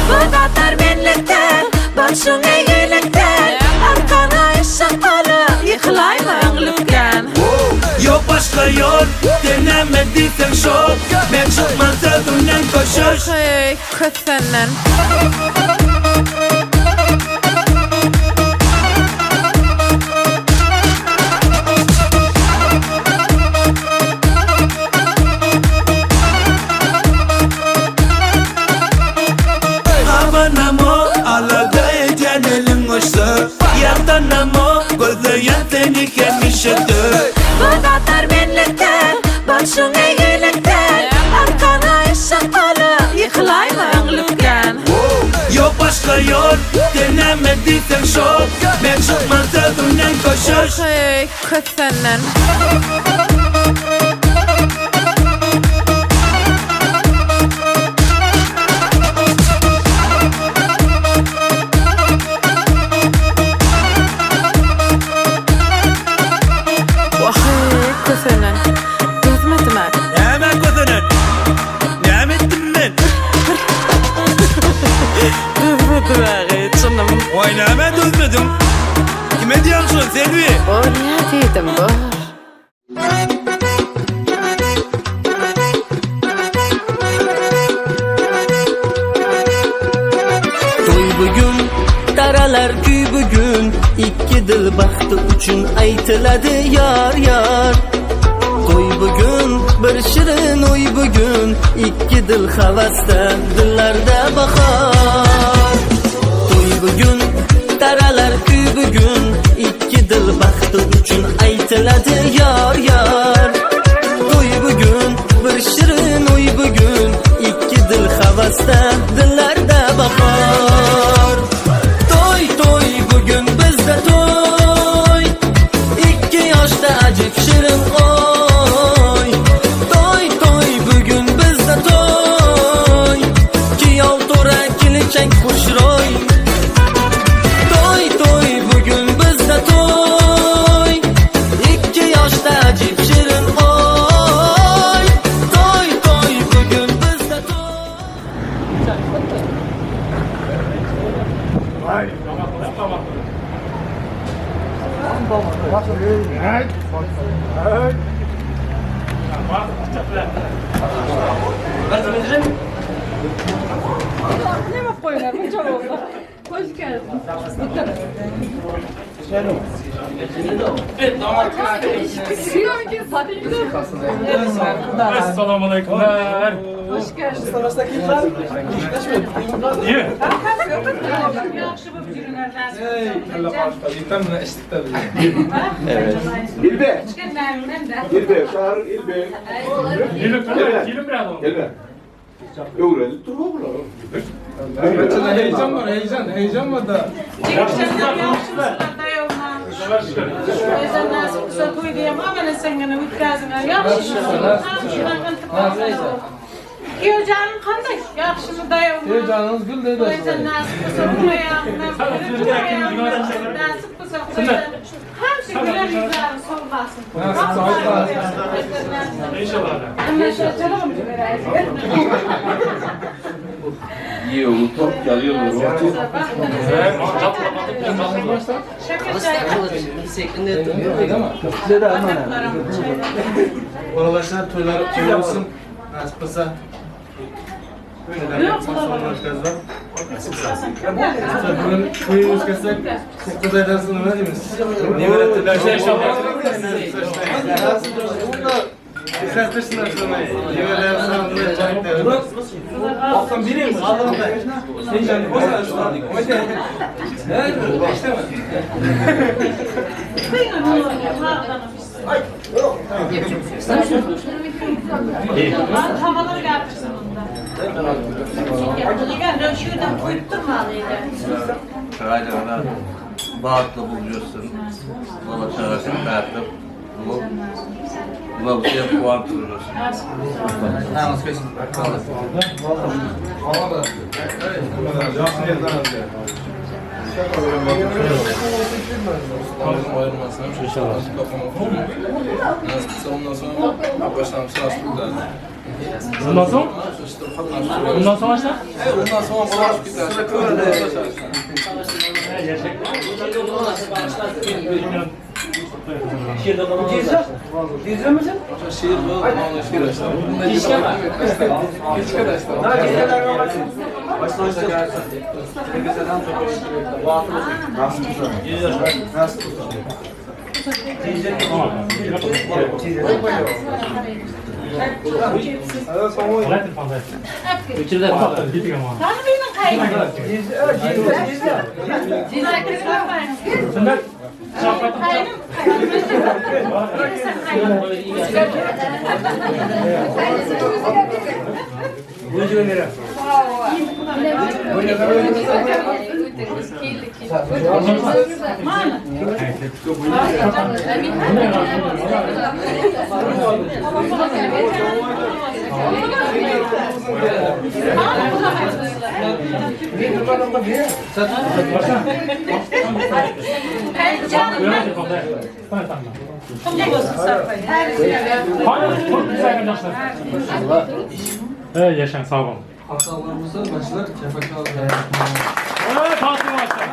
Bu zatlar menlik däl, Bolşuň eýgilik däl. Arkaňa yşyk bolup, ýykylaýma öňlükden. Ýok başga ýol, sen näme diýseň şol Men çykman sözümden köşeş. Wah-eý, kösenden. Abanamo alada edýän eliň goşsa Ýatanamo gözleýän seni hemişe-de. Bu zatlar menlik däl, bolşuň eýgilik däl. Arkaňa yşyk bolup, ýykylaýma öňlükden. Ýok başga ýol, sen näme diýseň şol Men çykman sözümden köşeş. Wah-eý, kösenden. Wah-eý, kösenen. Dözmedim-ä. Nämä kösenen? Näme etdim men? Dözmedim-ä, çynym. Waý, nämä dözmediň? Kime diýýäň şuny, Selbi? Bolýa diýdim, bor. Toý bu gün, taralar küý bu gün, Ikki dil baxti uchun aytiladi yor yor. To'y bugun, bir shirin o'y bugun, Ikki dil havasda, dillarda bahor. To'y bugun, taralar kuy bugun, Ikki dil baxti uchun aytiladi yor yor. To'y bugun, bir shirin o'y bugun, Ikki dil havasda, dillarda bahor. To'y to'y bugun bizda to'y, Ikki yoshda ajib shirin oy. To'y to'y bugun bizda to'y, Kuyov to'ra kelinchak xushro'y. To'y to'y bugun bizda to'y, Ikki yoshda ajib shirin oy. To'y to'y bugun bizda to'y. Assalamu aleýkumlar. İlbe. İlbe, çağır İlbe. Gelin biraz oğlum. Gelme. Öğrenip durma bunları. Heyecan var, heyecan, heyecan var da. Kuyovjonim qanday? Yaxshimi dayovmi? Heyecanınız gül dedi. Xudoyjon nasib qilsa xudoyam, nasib qilsa xudoyjon. Hamma güler yuzlarini solmasin. İnşallah. Ana şu canım Oralaşlar toylar toy olsun. Nasip olsa. Bugün toyumuz kessek, 9 aydan sonra ne diyeyim? Nimeretler inşallah. Sen dışına şunu. Nimeretler Alttan biri mi? Heyecan, o zaman şu an. Ne? İşte mi? Havalar getirsin onda. Gel, şuradan koyup durma Çarayla Bahtla buluyorsun. Valla çarasını dağıtıp bulup buna bir şey puan tutuyorsun. İnşallah. Nasip olsa ondan sonra başlamamız lazım. Bundan soň? Bundan soň açsa? Bundan soň golaşyp gider. Hey, yaşaň, sag boluň. Hatalarymyzdan başlar, kefek aldı. Hey, tatlı başlar.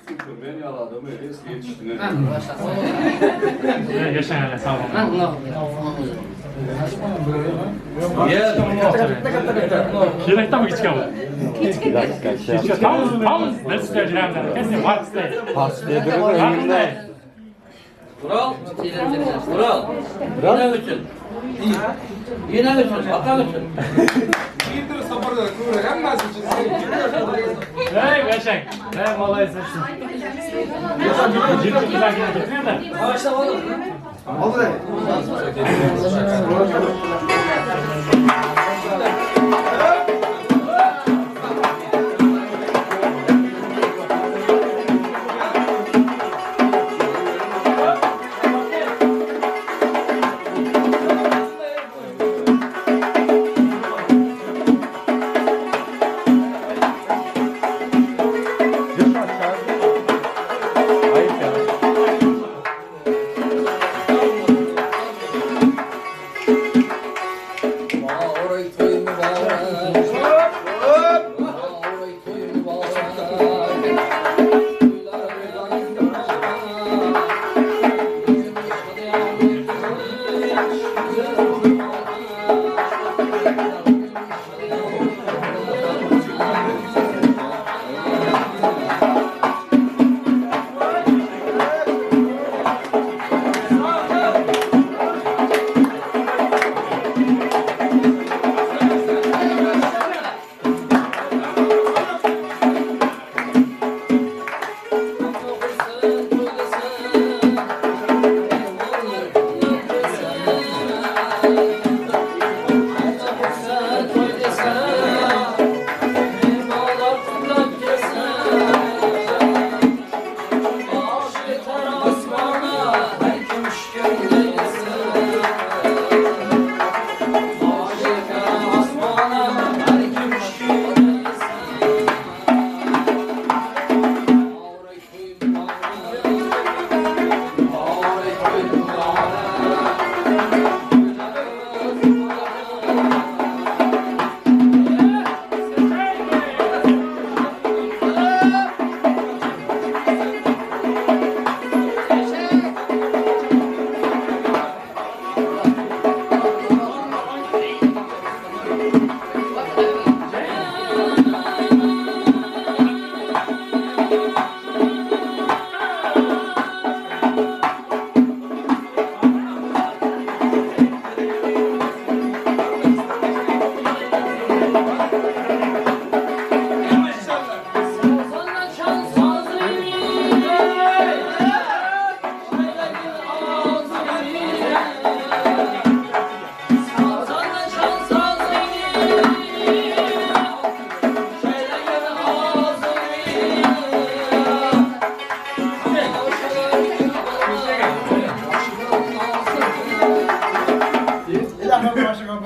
Supermen ýaly adamy eski ýetişdiňiz. Hey, yaşaň, hele, sag boluň. Kerakdami kichikami? Kichika. Tam, tam nesne jiramdan. Kesin vaqtda. Vaqtda. Vural. Vural. Yine üçün. Yine üçün. Atan üçün. Hey, yaşaň. Hey, malay sensin. Jildi güzel gitmiyor da.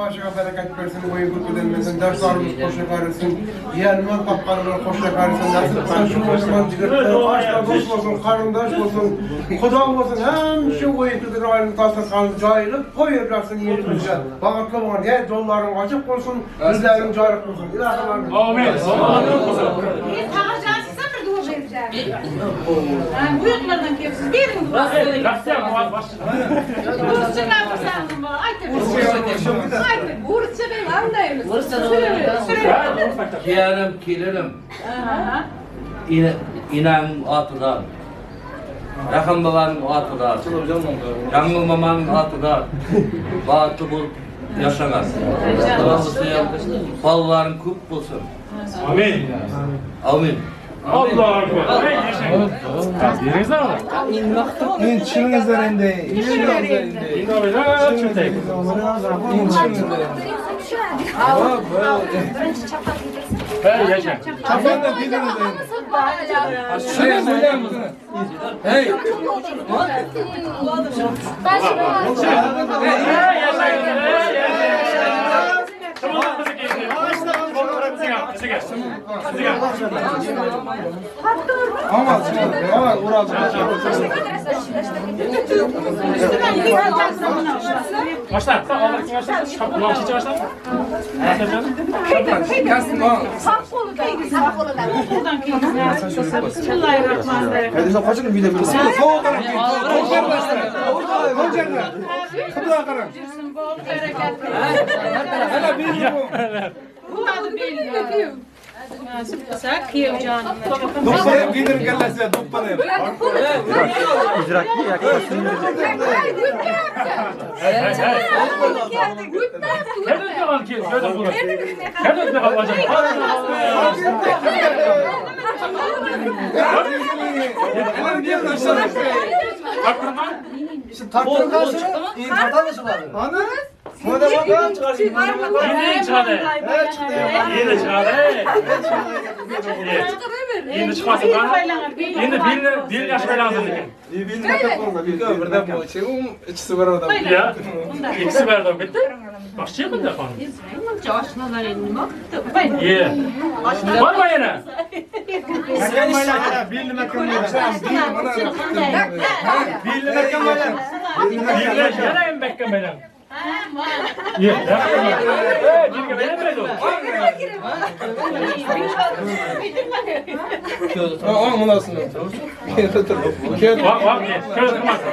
Başyňa bereket bersin, goýun gürgülenmesin, daşlarymyz hoşa garylsyn, ýerman tapganlar hoşa garylsyn, nasip bolsa şu goşman jigitler aşna dost bolsun, garyndaş bolsun, huda bolsun, hemişe goýun gürgüden aýrylyp dastarhany jaýylyp toý edärsyn ýerimizde. Bagtly bolun, her ýollaryň açyk bolsun, ýüzleriň jaryk bolsun. Ylahy amin. Amin. Tagajan sizem bir dua berjek. Bu ýyllardan kepsiz beriň dua. Rossiýa başçy. Rusça gapyrsaňyz bor. Aýt. Aýt. Rusça ben anlaýyn. Kiyenim, kelinim. Inem atydan. Rahym babanyň atydan. Jaňgyl mamanyň atydan. Bagtly bolup ýaşaňyz. Balaryň köp bolsun. Amin. Amin. Allahu akbar. Hey, yaşayın. Yeriňiz arada. Endi tushuningizlar endi. Tushuningizlar endi. Hey, yaşa. Chapandan kiydiringiz endi. Hey. Hey, yaşayın. Hey, yaşayın. Sizga. Sizga. Omad, omad, Ural. Başla. Sen alır kim başla? Şap, şişe başla. Bismillahirrahmanirrahim. Жүрсін bol bereketli. Bu adı belli. Nasip bolsa kiyev canım. Do'ppanam kiydiring kallasiga, do'ppanam. Kim ötme kaldı ki? Söyle bunu. Kim ötme kaldı acaba? Taktırma. Yine çıkardı. Yine çıkardı. Endi chiqmasin Endi belni bel yashmay lazım ekan. Ikkisi bir odam. Ya. Ikkisi bir odam bitti. Boshchi bunda qonun. Ye. Bormi yana? Belni mahkam baylang. Belni yana ham mahkam baylang. Ye. Ey, belga baylanmaydi u. Vaq, vaq, ye. Ko'z qilmasin.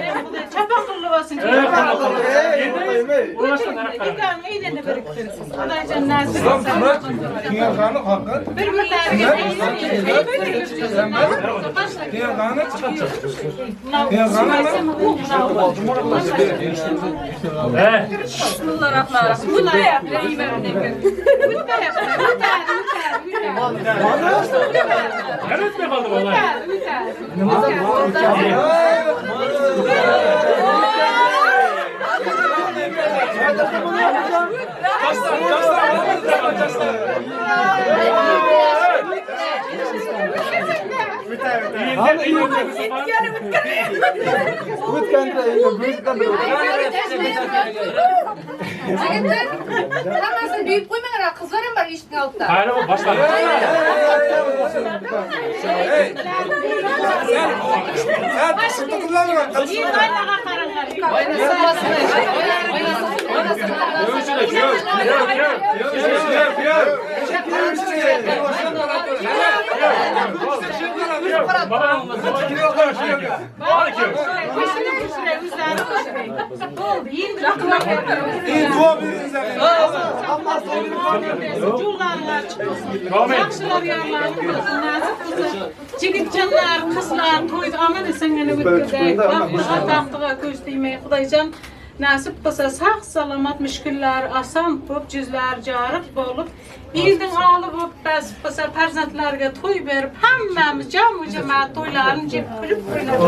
Çapakıllı olsun. Ey, qilma, qilma. Endi ulaşma taraf qarang. Nikahın iyilini biriktirsin. Xudoyjon nasip etsin. Bir-birleriga Ey. Yana o'tmay qoldi vallahi. Endi Jigitler, hammasini buyib qo'ymanglar, qizlar ham bor eshikning oldida. Hayır, bu boshla. Yaxshilar yorlarini bo'lsin, nasib qilsin. Jigitjanlar, qizlar to'yni omon esingini o'tkazaylik. Baxtiga, taxtiga ko'z tegmay, Xudoyjon nasib qilsa sog' salomat mushkullar oson bo'lib, yuzlari joriq bo'lib, elning oli bo'lib, nasib qilsa farzandlarga to'y berib, hammamiz jamu jamoat to'ylarini jeb kulib kulib.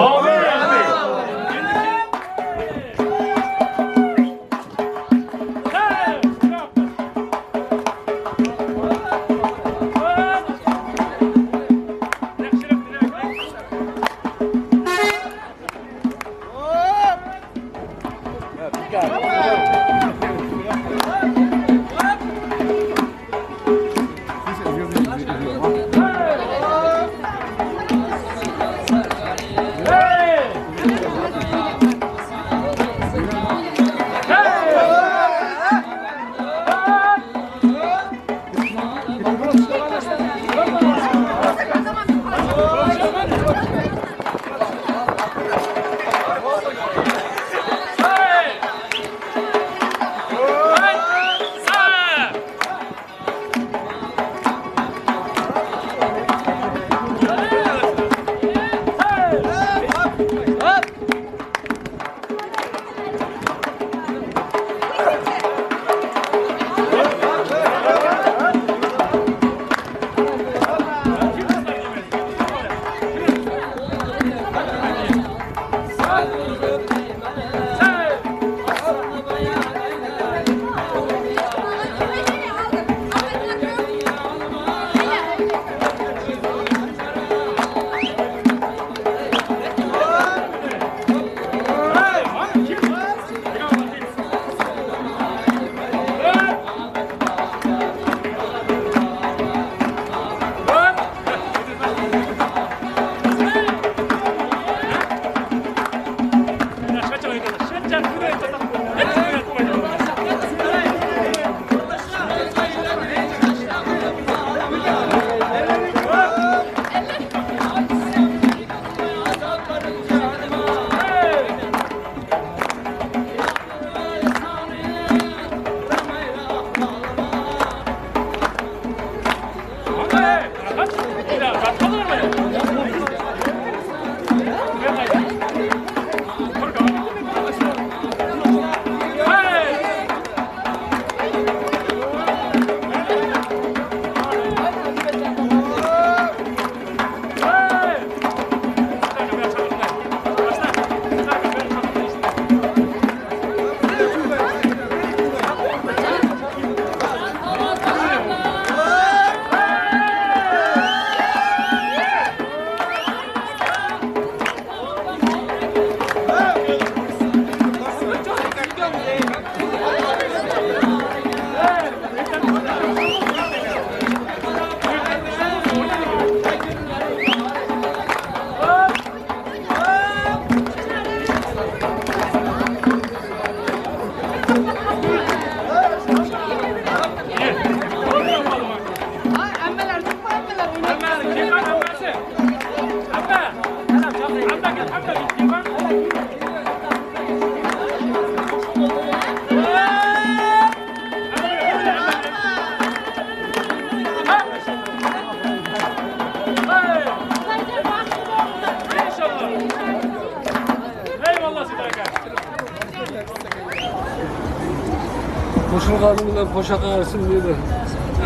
Çaganyň bilen hoşa garsyn diýdi.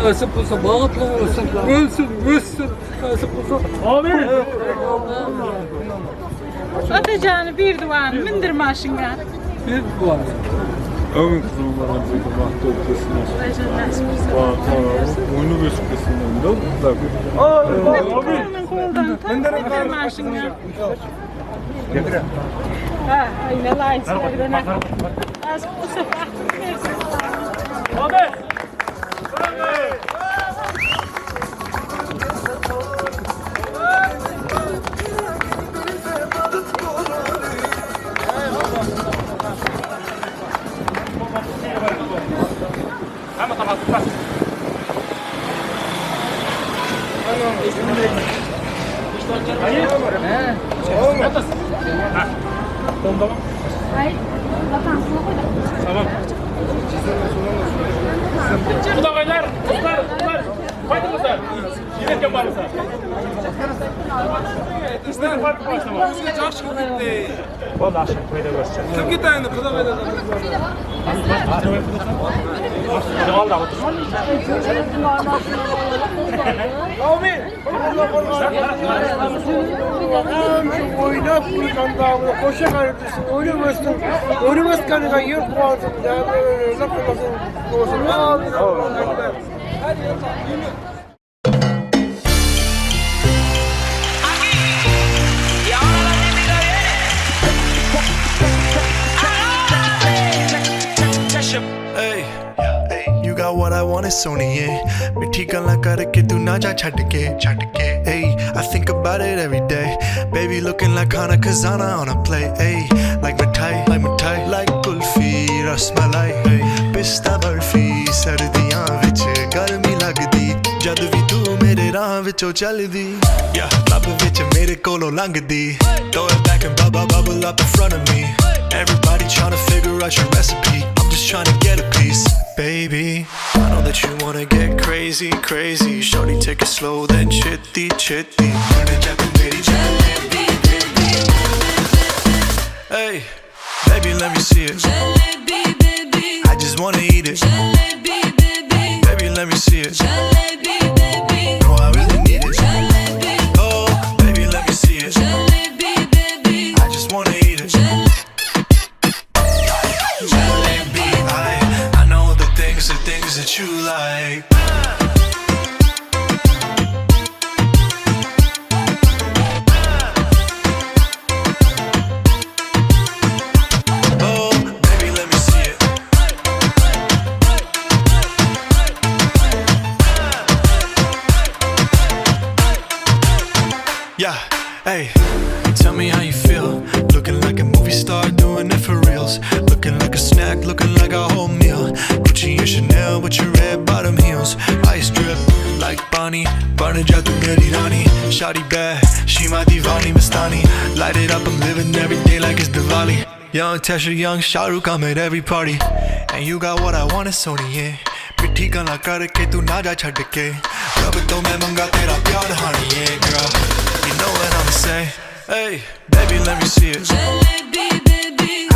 Nasip bolsa bagtly bolsun, ölsün, össün. Nasip bolsa. Amin. Atajany bir duwan mindir maşyňa. Bir duwan. Ömür kızım bana bir bahtı ötesine. Oyunu ösüp Amin. Mindir maşyňa. Ha, aynalayın sizlerden. Nasip bolsa bagtly bersin. Amin. Qudag'aylar, qizlar, qizlar, qaytingizlar. Yigitga borsa. Bo'ldi, axsham to'yda ko'rishamiz. Kim ketayini qudag'aylar? Oldi, o'tir. Oynap kulkanda koşa kardeşim oynamasın. Oynamaz kanıga yer kuvansın. Olsun. Amin. Hey, you got what I want, it's Sony, yeah. ਮਿੱਠੀ ਗੱਲਾਂ ਕਰਕੇ ਤੂੰ ਨਾ ਜਾ ਛੱਡ ਕੇ ਛੱਡ ਕੇ Hey, I think about it every day. Baby looking like Hana Kazana on a play. Hey, like mithai, like mithai, like kulfi, rasmalai. Hey, ਪਿਸਤਾ ਬਰਫੀ ਸਰਦੀਆਂ ਵਿੱਚ ਗਰਮੀ ਲੱਗਦੀ ਜਦ ਵੀ ਤੂੰ ਮੇਰੇ ਰਾਹ ਵਿੱਚੋਂ ਚੱਲਦੀ Yeah, ਲੱਭ ਵਿੱਚ ਮੇਰੇ ਕੋਲੋਂ ਲੰਘਦੀ Throw it back and bubble bubble up in front of me. Everybody tryna figure out your recipe. I'm just tryna get a piece, baby. I know that you wanna get crazy, crazy. Shorty, take it slow, then chitty, chitty. Hey, baby, let me see it. I just wanna eat it. Baby, let me see it. No, I really need it. Oh, baby, let me see it. I just wanna eat it. Jalebi, I, I know the things, the things that you like. Oh, baby, let me see it. Yeah, hey, tell me how you feel. Looking like a movie star, doing it for reals. Looking like a snack, looking like a whole meal. Gucci and Chanel with your red bottom heels. Ice drip like Bonnie, ਬਣ ਜਾ ਤੂੰ ਮੇਰੀ ਰਾਣੀ. Shawty bad, she my diwani Mastani. Light it up, I'm living every day like it's Diwali. Young Tesha, young Shahrukh, I'm at every party. And you got what I want, it's Sony, yeah. ਮਿੱਠੀ ਗੱਲਾਂ ਕਰਕੇ ਤੂੰ ਨਾ ਜਾ ਛੱਡ ਕੇ ਰੱਬ ਤੋਂ ਮੈਂ ਮੰਗਾ ਤੇਰਾ ਪਿਆਰ honey, yeah, girl. You know what I'ma say. Hey, baby, let me see it.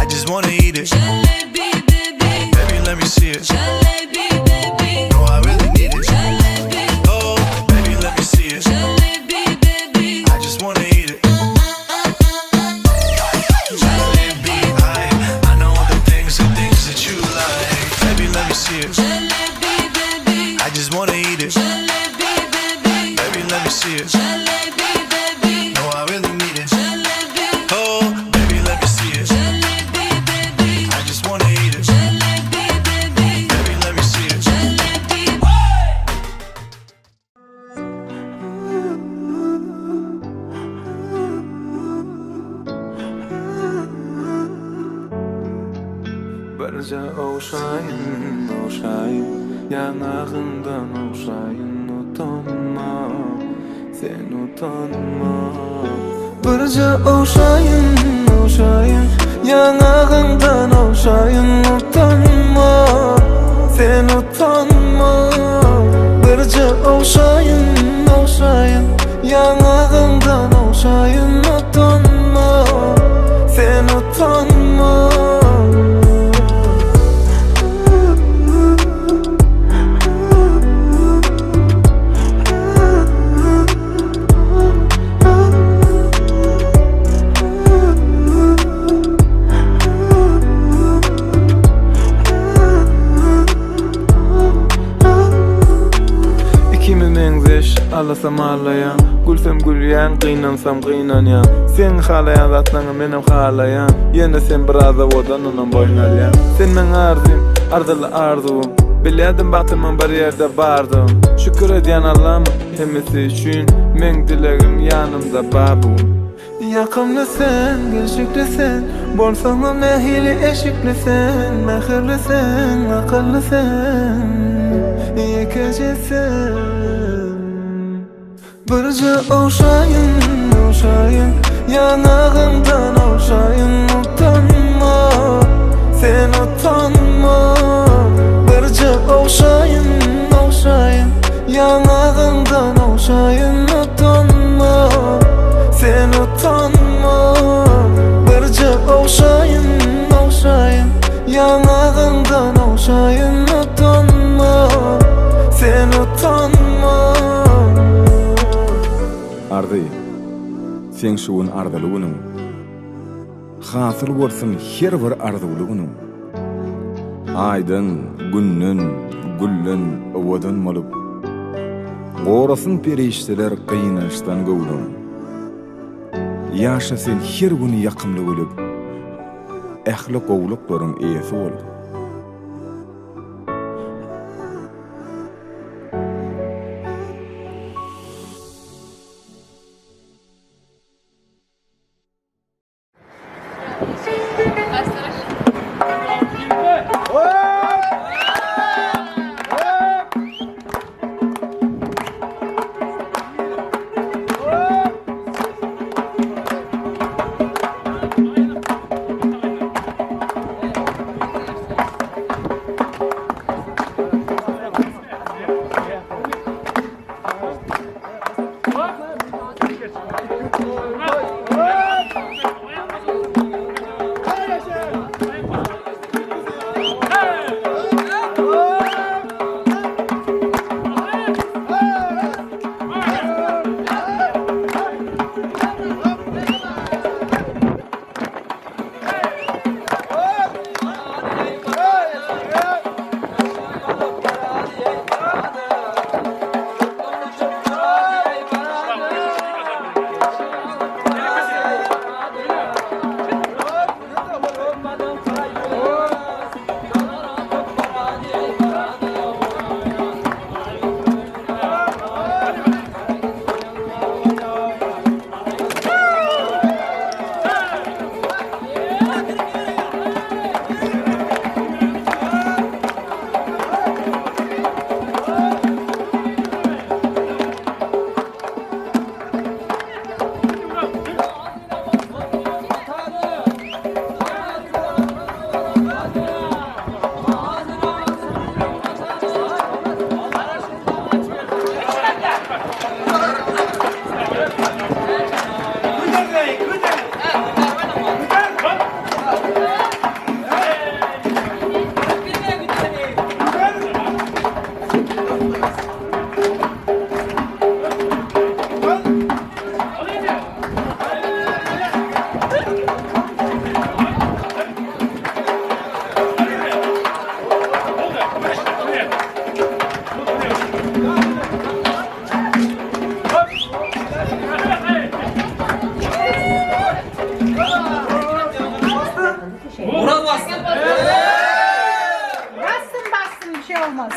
I just wanna eat it. Baby, let me see it. No, I really need it. Oh, baby, let me see it. I just wanna eat it. Jalebi, I, I know all the things, the things that you like. Baby, let me see it. I just wanna eat it. Baby, let me see it. No, I really need it. Oh, baby, let me see it. I just wanna eat it. Baby, let me see it. Birje ogşaýyn, ogşaýyn Ýaňagyňdan ogşaýyn Utanma, sen utanma Birje ogşaýyn, ogşaýyn Ýaňagyňdan ogşaýyn Utanma, sen utanma Birje ogşaýyn, ogşaýyn Ýaňagyňdan ogşaýyn Utanma, sen utanma. Allasam allaýaň Gülsem gülýäň gynansam gynanýaň Seň halaýan zatlaňy menem halaýan Ýöne sen biraz owadanynam boýun alýaň Sen meň arzym, arzyly arzuwym Bilýärdim bagtymyň bir ýerde bardygyn Şükür edýän Allama hemmesi üçin Meň dilegim ýanymda bar bu gün. Ýakymly sen, gelşikli sen, Bolsaňam nähili eşikli sen, Mähirli sen, akylly sen, Ýekeje sen. Birje ogşaýyn, ogşaýyn, Ýaňagyňdan ogşaýyn, Utanma, sen utanma. Birje ogşaýyn, ogşaýyn, Ýaňagyňdan ogşaýyn utanma Sen utanma Birje ogşaýyn ogşaýyn Ýaňagyňdan ogşaýyn utanma Sen utanma Arzy, seň şu gün arzyly günüň. Hasyl bolsun her bir arzuwly günüň. Aýdan, Günden, gülden owadan bolup, Gorasyn perişdeler gynançdan göwnüň. Ýaşa sen her gün ýakymly gülüp, Ähli gowluklaryň eýesi bolup. Bassyn bassyn bir şey olmaz.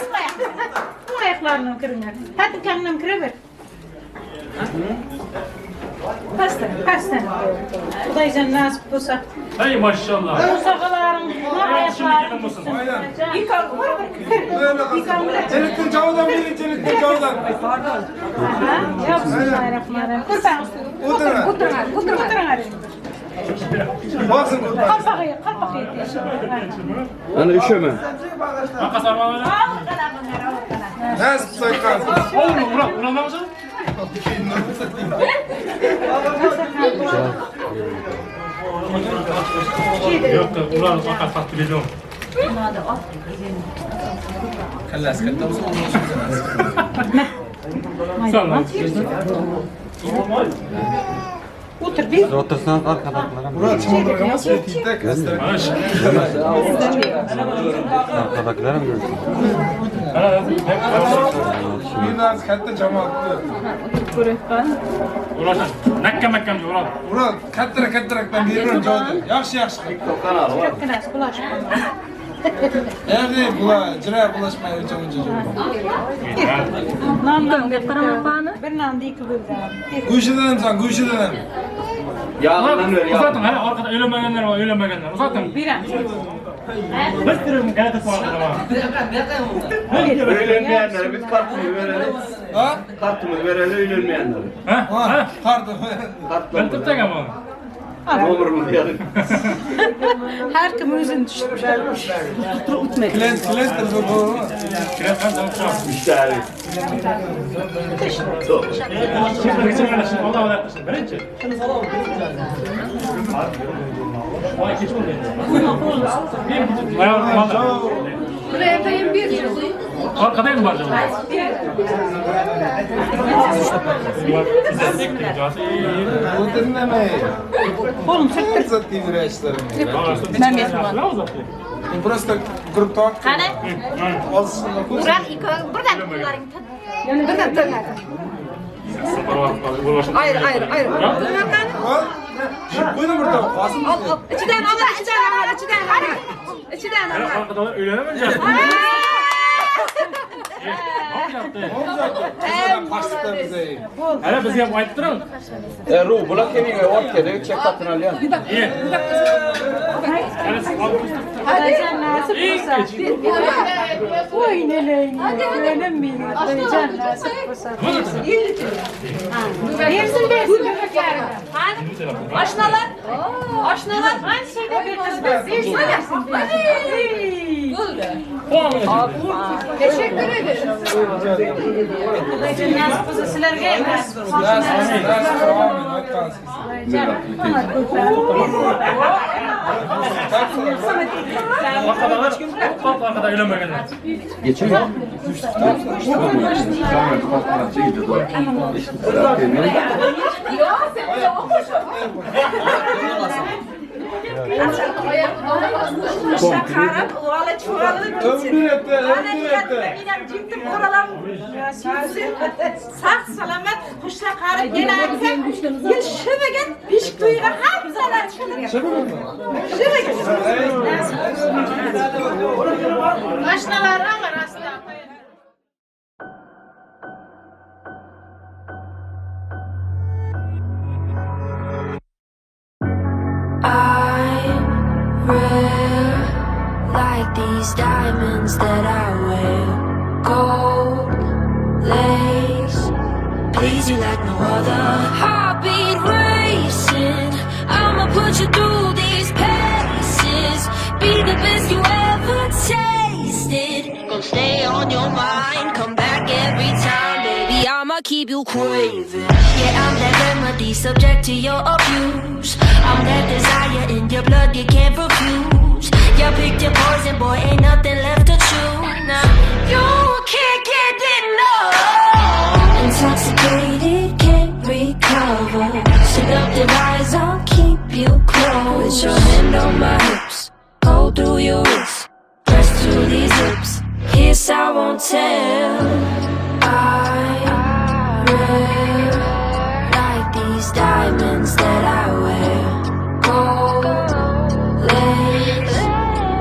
Bu ayaklarından kırınlar. Hadi kendin kırıver. Pastın, pastın. Hudaýjan nasip bolsa. Hey maşallah. Kursakalaryň ayaklaryn tutsun. Yıkan, yıkan. Çeliktin çavudan biri, çeliktin çavudan. Aha, ya bismillahirrahmanirrahim. Kurban. Oturun. Oturun, oturun, oturun. Basın kurban. Kalpak, kalpak Ana üşeme. Nasip saykan. Oğlum ulan ulan lan Yok ulan fakat sattı biliyorum. Otur bir. Otursanız arkadakiler. Murat çamurga emas, tek Arkadakiler mi görsün? Biraz katta jamoat. Ulaşın. Mekka mekka Ural. Ural kattarak kattarakdan berib joyda. Yaxshi yaxshi. TikTok kanalı var. Nerede bula, cira bulaşmay uncha muncha joy. Bir nandı iki bölden. Go'shidan ham sen, go'shidan ham. Yağından ver yağ. Uzatın hele arkada ölemeyenler var, ölemeyenler. Uzatın. Bir an. Bıstırın gayet var. Öylenmeyenlere biz kartımı verelim. Ha? Kartımı verelim öylenmeyenlere. Ha? Ha, pardon. Ben Kartlarımı. tutacağım ama. Nomurumu yazın. Her kim özünü düşürmüş. Klient, klient bu. İşte Birinci. Vay geç oldu. Buraya bir yıl. Arkadayım var canım. Bu dinleme. Oğlum sürttür. Zat tezroq Ben mehmon. Просто grupta Qani? olsun. Ural ikkovi birdan qo'llaring Birdan tirnadi. Ayrı ayrı, ayrı. Qo'ydim bir to'p, Qosim. Al, al. Ichidan al, ichidan al, ichidan al. Ichidan al. Arkada öğlenemeyeceğim. Hele bizga ham aytib turing. E, Ru, bular kemin ort kedi, çek satın alyan. Xudojon nasip qilsa. Voy neleyni. O'lim meni. Xudojon nasip qilsa. Bersin bersin bebeklarga. Qani? Oshnalar? Oshnalar? Qani shunday bir qiz bersin bersin. Bo'ldi. Teşekkür ederim. Xudojon nasip qilsa sizlarga ham nasip qilsin. Nasip, nasip, amin, aytgansiz. Arkadalar, kalk arkada öğlenmegenler. Geçin mi? Qarab, uvala chuvalib Ömür etti, ömür etti. Men jimtim o'ralam. Sog' salomat, xushla qarib kelarsan. Yil shiviga beshik to'yiga hammalar shivib. Shiviga. Oshnalar amar aslan. I'm rare, like these diamonds that I wear. Gold lace, please you like no other. Heartbeat racing, I'ma put you through these paces. Be the best you ever tasted. Gonna stay on your mind, come back every time, baby. I'ma keep you craving. Yeah, I'm that remedy, subject to your abuse. I'm that desire in your blood you can't refuse. You picked your poison, boy, ain't nothing left to chew. Now you can't get enough. Intoxicated, can't recover. Seductive eyes, I'll keep you close. With your hand on my hips, hold through your wrist. Press to these lips, kiss I won't tell. I'm rare, like these diamonds that I wear. Gold lace,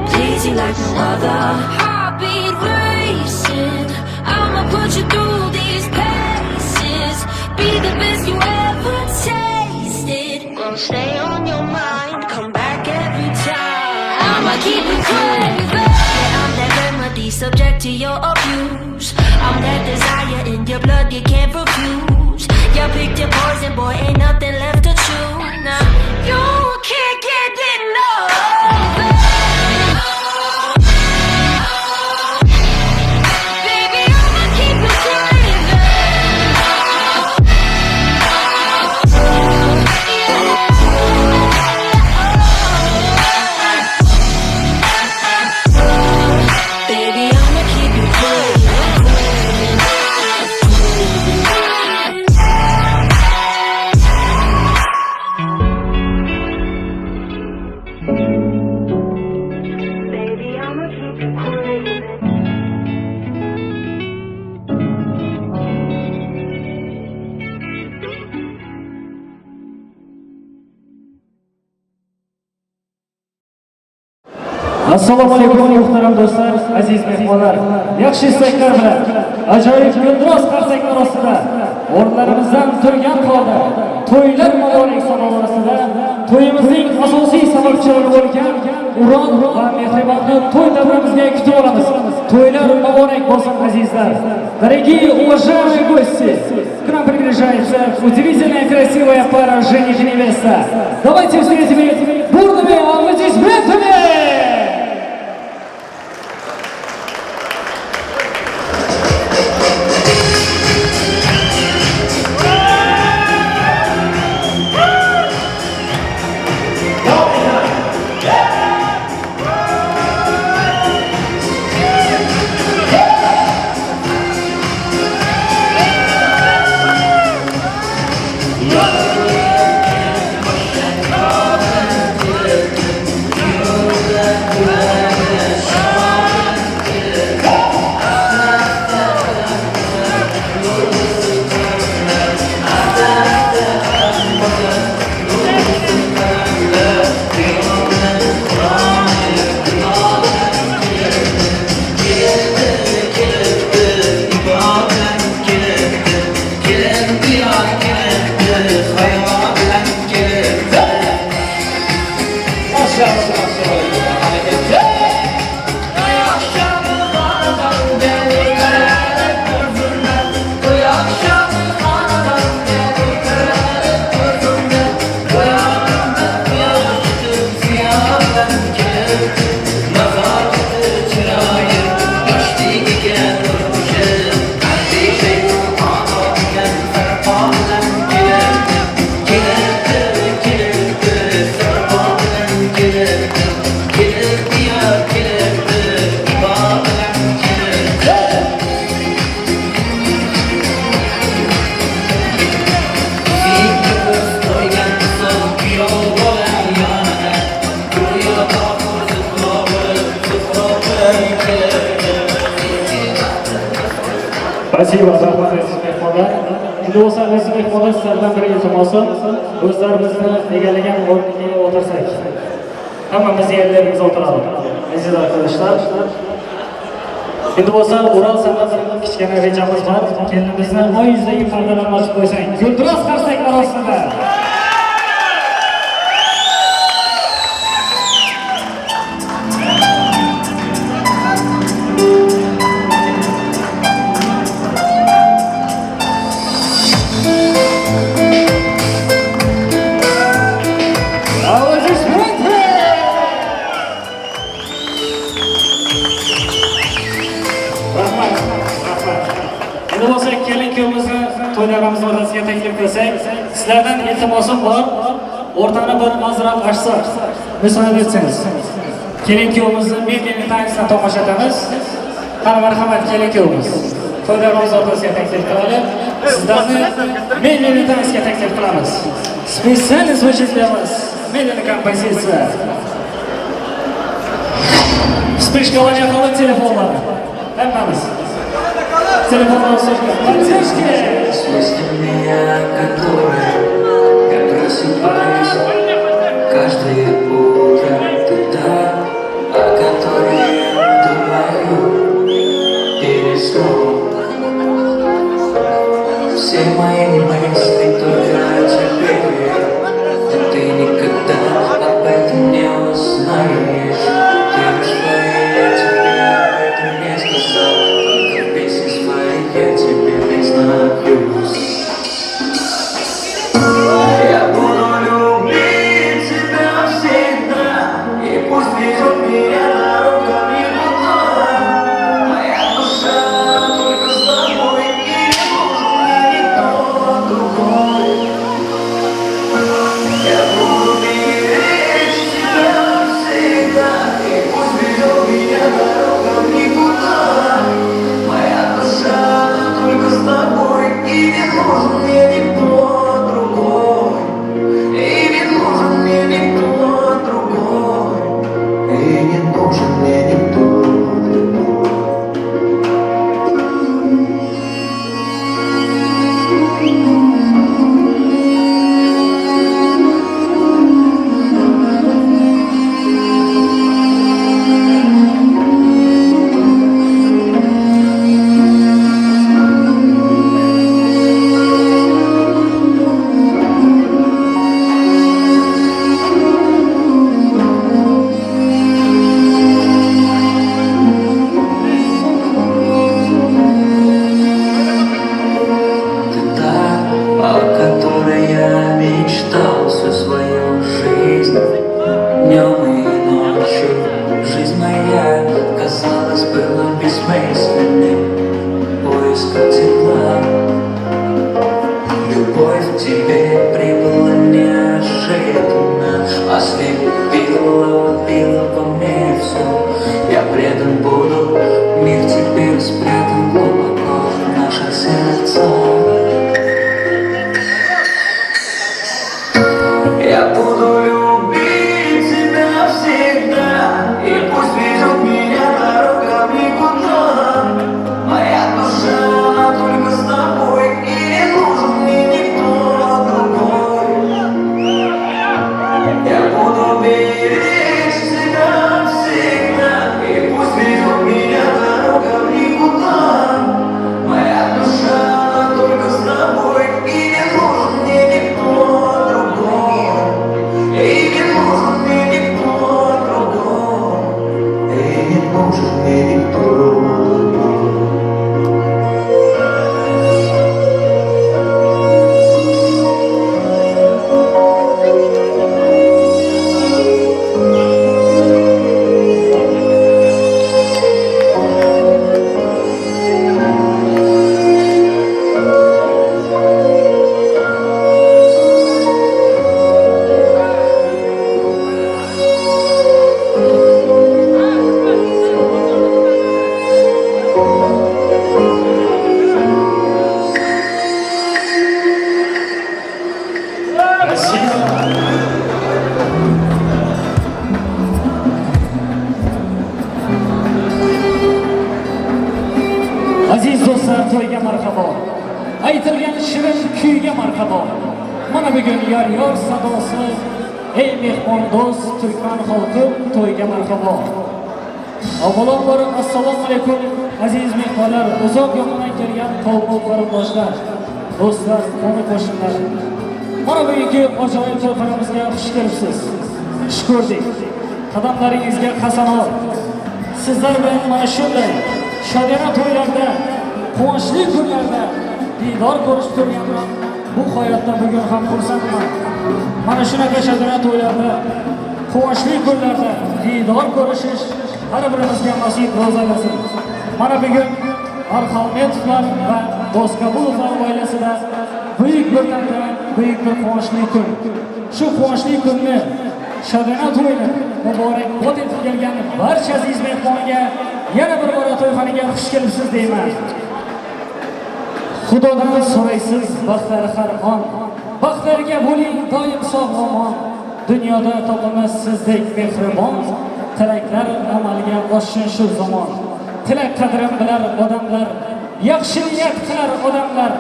please you like no other. Heartbeat racing, I'ma put you through these paces. Be the best you ever tasted. Gonna stay on your mind, come back every time. I'ma keep you craving. Yeah, I'm that remedy, subject to your abuse. I'm that desire in your blood you can't refuse. You picked your poison, boy, ain't nothing left to chew. Now you can't get enough. Baby, I'ma keep you craving. Baby, I'ma keep you craving. Assalomu alaykum muhtaram do'stlar, aziz mehmonlar. Yaxshi istaklar bilan ajoyib gulduros qarsaklar ostida o'rnlarimizdan turgan holda to'ylar muborak samovarasida to'yimizning asosiy sababchilari bo'lgan Ural va Mehribonni to'y davramizga kutib olamiz. To'ylar muborak bo'lsin, azizlar. Дорогие уважаемые гости, к нам приближается удивительная красивая пара жених и невеста. Давайте встретим их бурными аплодисментами! Спасибо, rahmat, aziz mehmonlar. Endi bo'lsa, aziz mehmonlar, sizlardan bir iltimosim, o'zlarimizni egallagan o'rniga o'tirsak. Hammamiz yerlarimizga o'tiramiz. Aziz arkadaşlar. Endi bo'lsa, Ural, sendan bir kichkina rejamiz bor. Kelinimizni oy yuzidagi pardalarni ochib qo'ysang. Gulduros qarsaklar ostida. Аплодисменты! Rahmat, rahmat. Endi bo'lsa kelin kuyovimizni to'y davramiz o'rtasiga taklif qilsak, sizlardan iltimosim bor, o'rtani bir ozroq ochsak, musoada etsangiz. Kelin kuyovimizni медленный танец dan tomosha etamiz. Qani, marhamat, kelin kuyovimiz. To'y davramiz o'rtasiga taklif qiladi. Sizlarni медленный танец ga taklif qilamiz. Специально звучит для вас медленная композиция. Вспышка yoqali telefonlar. Hammamiz. Telefonlar вспышка. Поддержки! Свойства меня, которые я просыпаюсь каждое утро, ты та, о которой я думаю перед сном. Все мои мысли только о тебе, но ты никогда об этом не узнаешь. Ты ушла, и я тебе об этом не сказал, только в песне своей я тебе признаюсь. Я буду любить тебя всегда, и пусть везет меня дорога никуда. Моя душа только с тобой, и не нужен мне никто другой. Я буду беречь тебя всегда, и пусть ведет меня дорога в никуда. Моя душа только с тобой, и не нужен. поисках тепла. Любовь к тебе прибыла неожиданно, Ослепила, убила во мне все. Я предан буду, мир теперь спрятан глубоко в наших сердцах. Я буду любить тебя всегда, И пусть ведет меня дорога в никуда. Моя душа, она только с тобой, И не нужен мне никто другой. Я буду беречь тебя всегда, И пусть ведет меня дорога в никуда. Моя душа, она только с тобой, И не нужен мне никто другой. И не нужен мне никто другой. И не нужен мне никто другой. Aziz do'stlar, to'yga marhabo. Aytilgan shirin kuyga marhabo. Mana bugun yor yor sadosi, ey mehmon do'st, turkman xalqi to'yga marhabo. Avvalambor assalomu alaykum aziz mehmonlar, uzoq yo'ldan kelgan qavm qarindoshlar, do'stlar, qo'ni qo'shnilar. Mana bugungi ajoyib to'yxonamizga xush kelibsiz. Xush ko'rdik. Qadamlaringizga hasanot. Sizlar bilan mana shunday shodiyona to'ylarda, quvonchli kunlarda diydor ko'rishib turganman. Bu hayotda bugun ham xursandman. Mana shunaqa shodiyona to'ylarda, quvonchli kunlarda diydor ko'rishish har birimizga nasib ro'zalasin. Mana bugun Arxalmetovlar va Do'stkabulovlar oilasida buyuk bir tantana, buyuk bir quvonchli kun. Shu quvonchli kunni shodiyona to'yini muborakbod etib kelgan barcha aziz mehmonga yana bir bora to'yxonaga xush kelibsiz deyman. Xudodan so'raysiz baxtlari har on. Baxtlarga bo'ling doim sog' omon. Dunyoda topilmas sizdek mehribon. Tilaklar amalga oshsin shu zamon. Tilak qadrin bilar odamlar, yaxshi niyat qilar odamlar.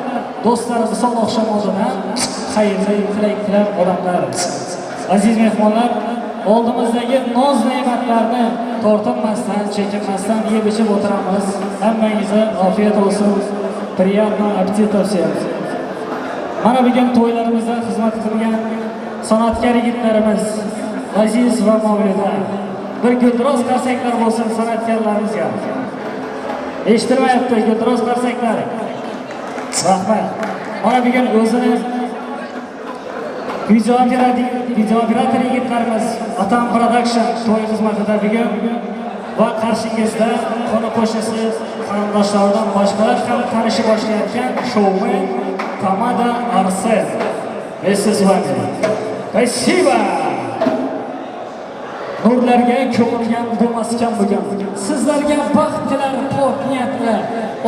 Do'stlar visol oqshom oldidan xayrli tilak tilar odamlar. Aziz mehmonlar, oldimizdagi noz ne'matlarni tortinmasdan, chekinmasdan yeb ichib o'tiramiz. Hammangizga ofiyat olsun. Приятного аппетита всем. Mana bugun to'ylarimizda xizmat qilgan san'atkor yigitlarimiz Aziz va Mavluda. Bir guldiroz qarsaklar bo'lsin san'atkorlarimizga. Eshitilmayapti guldiroz qarsaklar. Rahmat. Mana bugun o'zini video operator, video operator yigitlarimiz Atam Production to'y xizmatida bugun va qarshingizda qo'ni qo'shnisi qarindoshlaridan boshqalar ham tanisha boshlayotgan shoumen Tamada Arsen. Вместе с вами. Спасибо! Nurlarga ko'milgan bu maskan bugun. Sizlarga baxt tilar pok niyatli,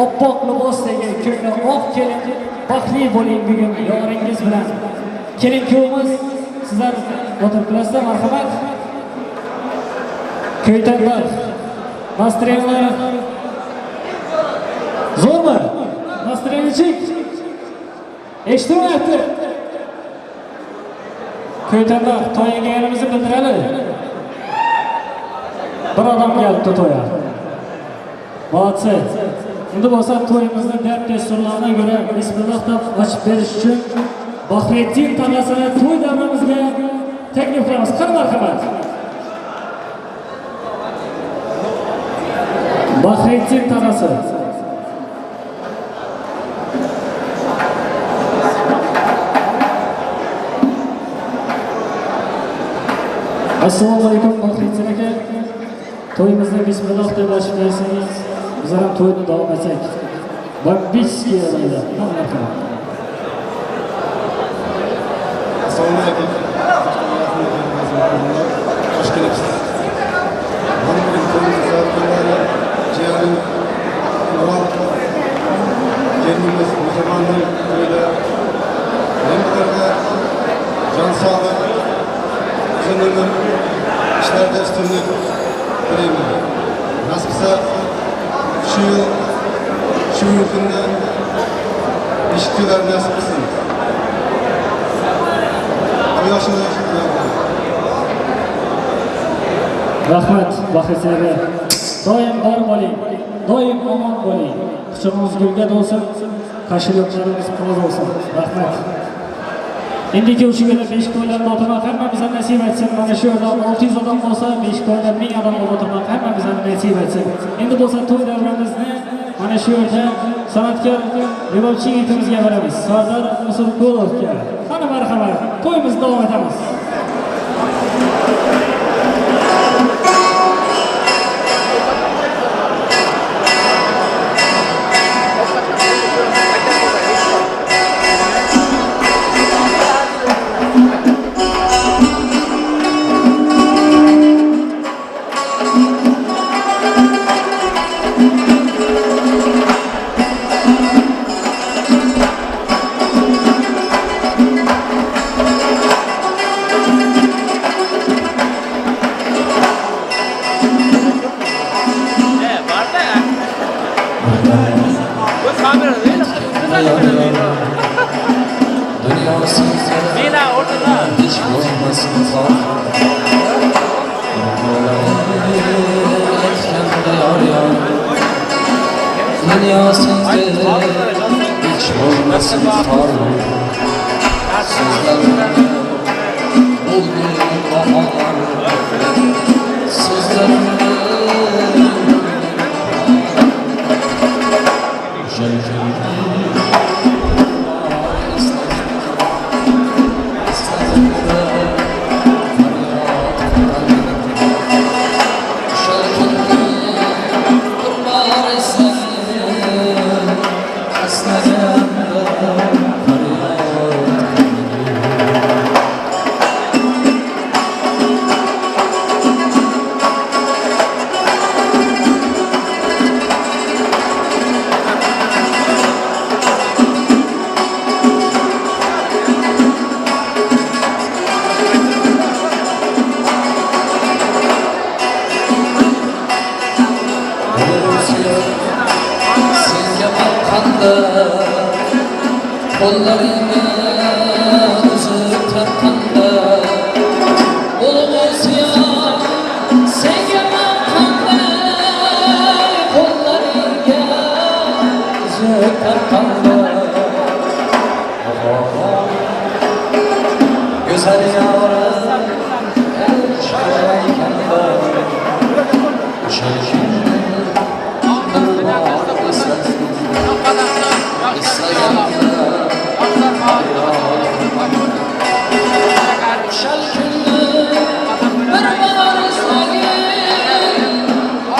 oppoq libosdagi ko'ngli oq kelin, baxtli bo'ling bugun yoringiz bilan. Kelin kuyovimiz, sizlar o'tirib turasizlar, marhamat. Kuytanlar, настроение zo'rmi? Настроение nechik? Eshitilmayapti. Kuytanlar, to'yga kelganimizni bildirali. Bir odam kelibdi to'ya. Молодцы. Endi bo'lsa to'yimizni deb dasturlarına ko'ra bismillah deb ochib berish uchun Bahriddin tog'asini to'y davramizga taklif qilamiz. Qani marhamat. Bahriddin tog'asi. Assalomu alaykum Bahriddin aka. To'yimizni bismillah deb ochib bersangiz, biz ham to'yni davom etsak. Bombический ýagdaýda. Hany marhamat. Assalomu alaykum. Xush kelibsiz. Mana bugun to'yimiz kunlari jiyanim Ural kelinimiz Mehribanning to'yida men bularga jon sog'lik, uzun umr, ishlarda ustunlik tilayman. Nasib qilsa shu yil shu kunda beshik to'ylar nasib qilsin. Quyoshini Rahmat, Baxit aka. Doim bor bo'ling, doim omon bo'ling. Quchog'ingiz gulga to'lsin, qashshoqlaringiz qo'l bo'lsin. Rahmat. Endi shu yerda beshik to'ylarda o'tirmak hammamizga nasib etsin. Mana shu yerda 600 odam bo'lsa, beshik to'yda 1000 odam bo'lib o'tirmak hammamizga nasib etsin. Endi bo'lsa to'y davramizni mana shu yerda san'atkor rebobchi yigitimizga beramiz. Sardor Musulqulovga. Qani marhamat, to'yimizni davom etamiz. Hiç olmasın yar yar Dünya sende hiç olmasın far Sözlerimle bugün bahar Sözlerimle Senga boqqanda Qo'llaringni uzib tortganda Bo'lg'usi senga boqqanda Qo'llaringga uzib tortganda Go'zal yorim aytganda O'sha kunni bir bor esladim Eslaganda O'sha kunni bir bor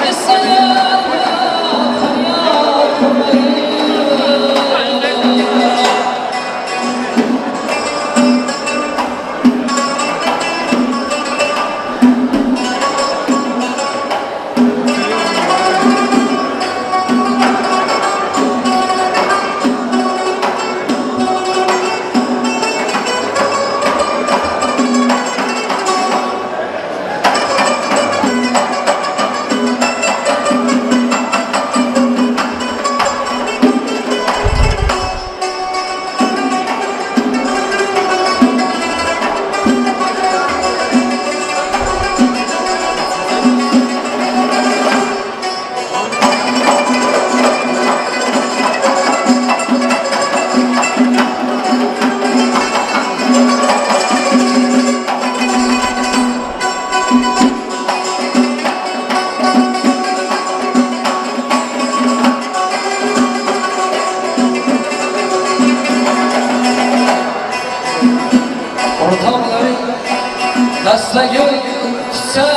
eslagin Eslaganda faryod qilmagin O'rtoqlaring dastagul tutsa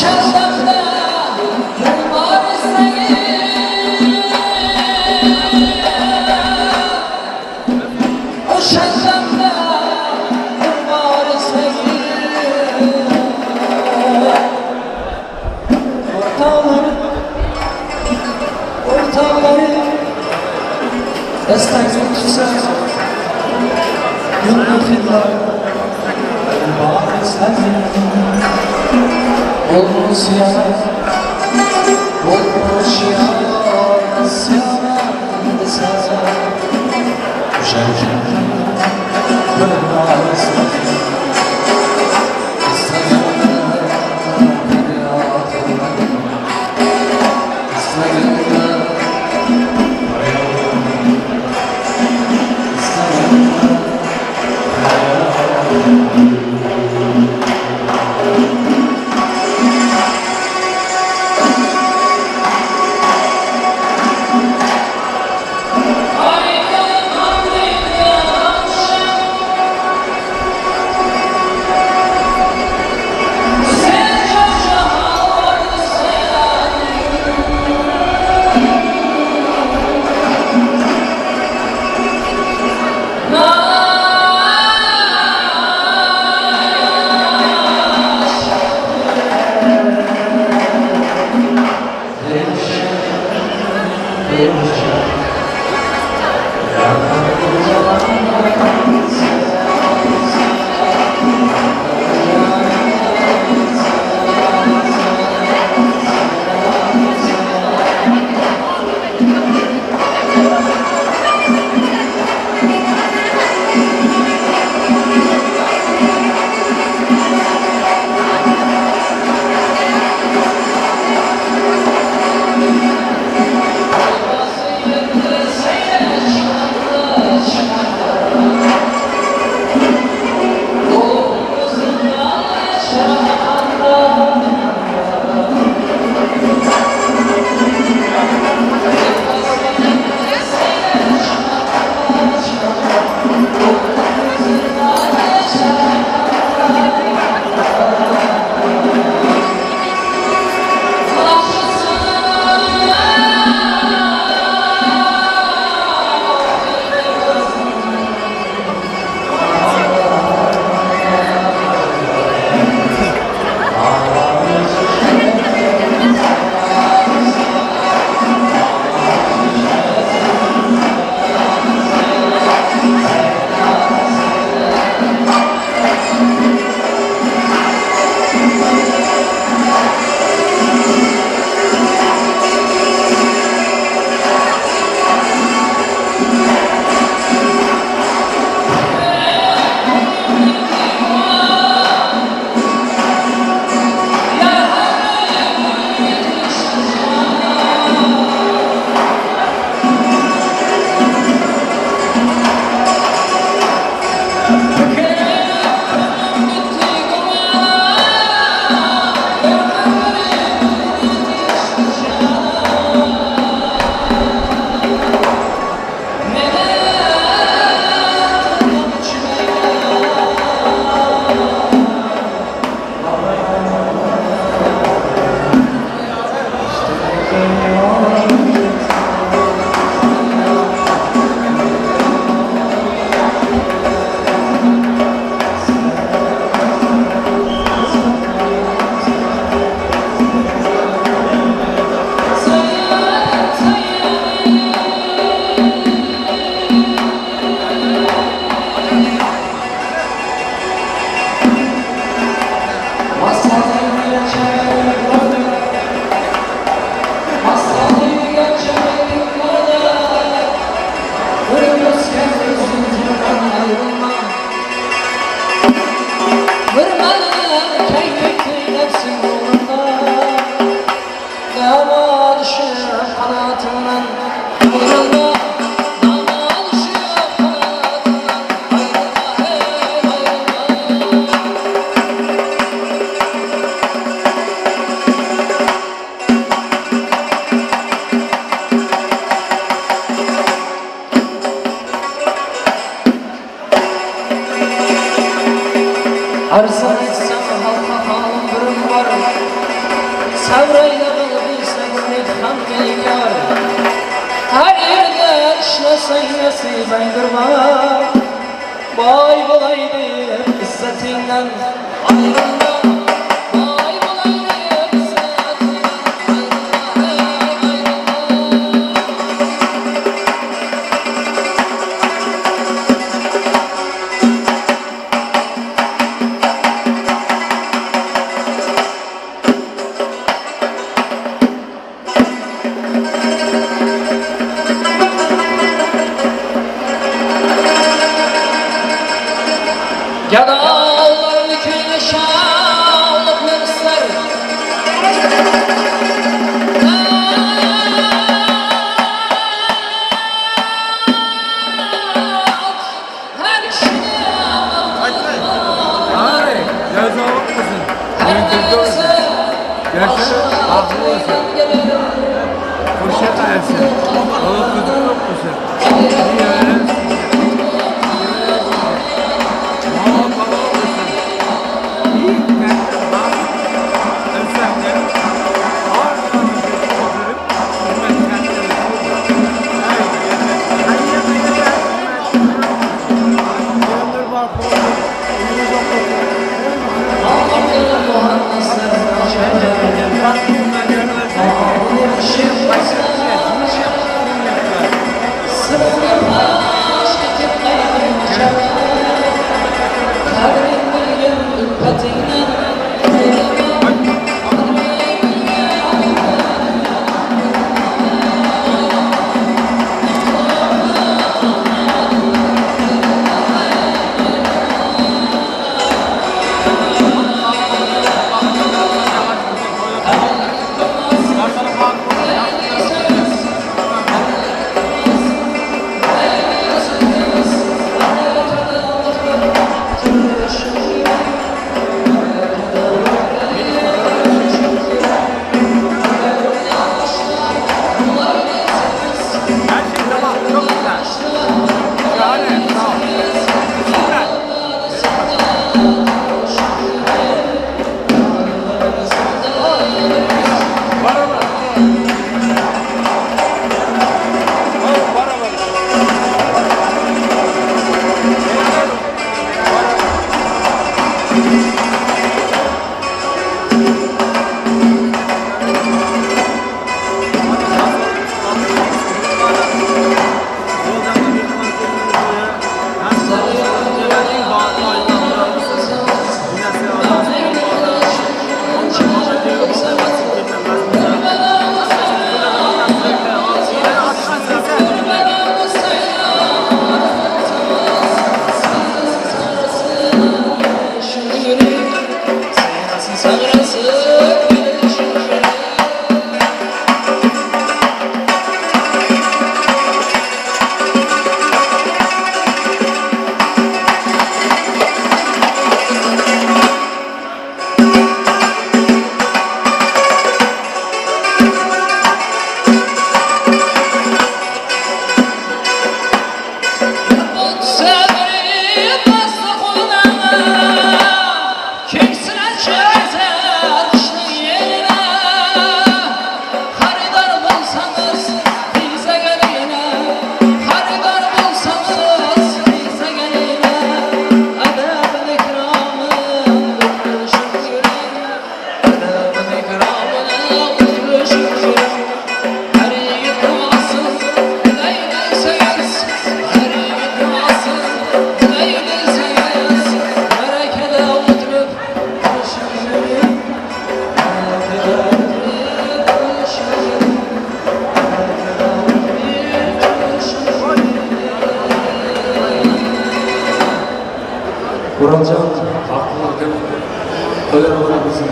O'shandamda gul bor istagim O'shandamda gul bor istagim O'rtoqlarim, o'rtoqlarim Dastangni tutsa Gulni hidlab Gul bor istagim Olmuş yana, olmuş yana, isyan desen Düşerken gül var istagim İstagimde feryat etmem İstagimde feryat etmem İstagimde feryat etmem Sabr aýlagyn bilseň merham bekar Her ýerde işleseň nesibeňdir bar Baý bolaý diýip yzzetiňden aýrylma Baý bolaý diýip yzzetiňden aýrylma heý aýrylma. Gadalarny köýne şalyklar ister. Her kişini Uraljan bagtly bolsun. Toýlar mubarak bolsun.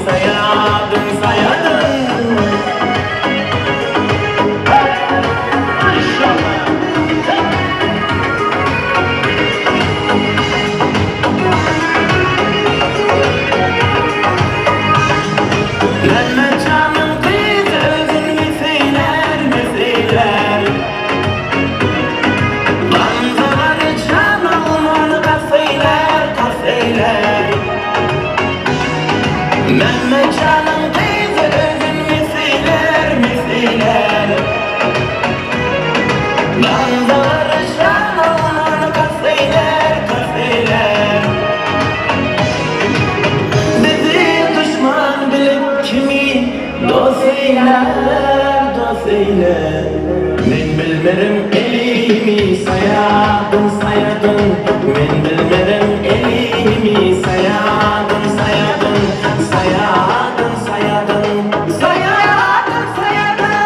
saýadym saýadym. Mehmet janyň gyzy özüni söýlär, söýlär. Gamzalary jan alman kast eýlär, kast eýlär. Mehmet janyň gyzy özüni söýlär, söýlär. Gamzalary jan alman kast eýlär, kast eýlär. Bizi duşman bilip kimi dost eýlär, dost eýlär. Men bilmerin elimi saýadym, saýadym. Men bilmerin elimi saýadym, saýadym. Saýadym, saýadym. Saýadym, saýadym.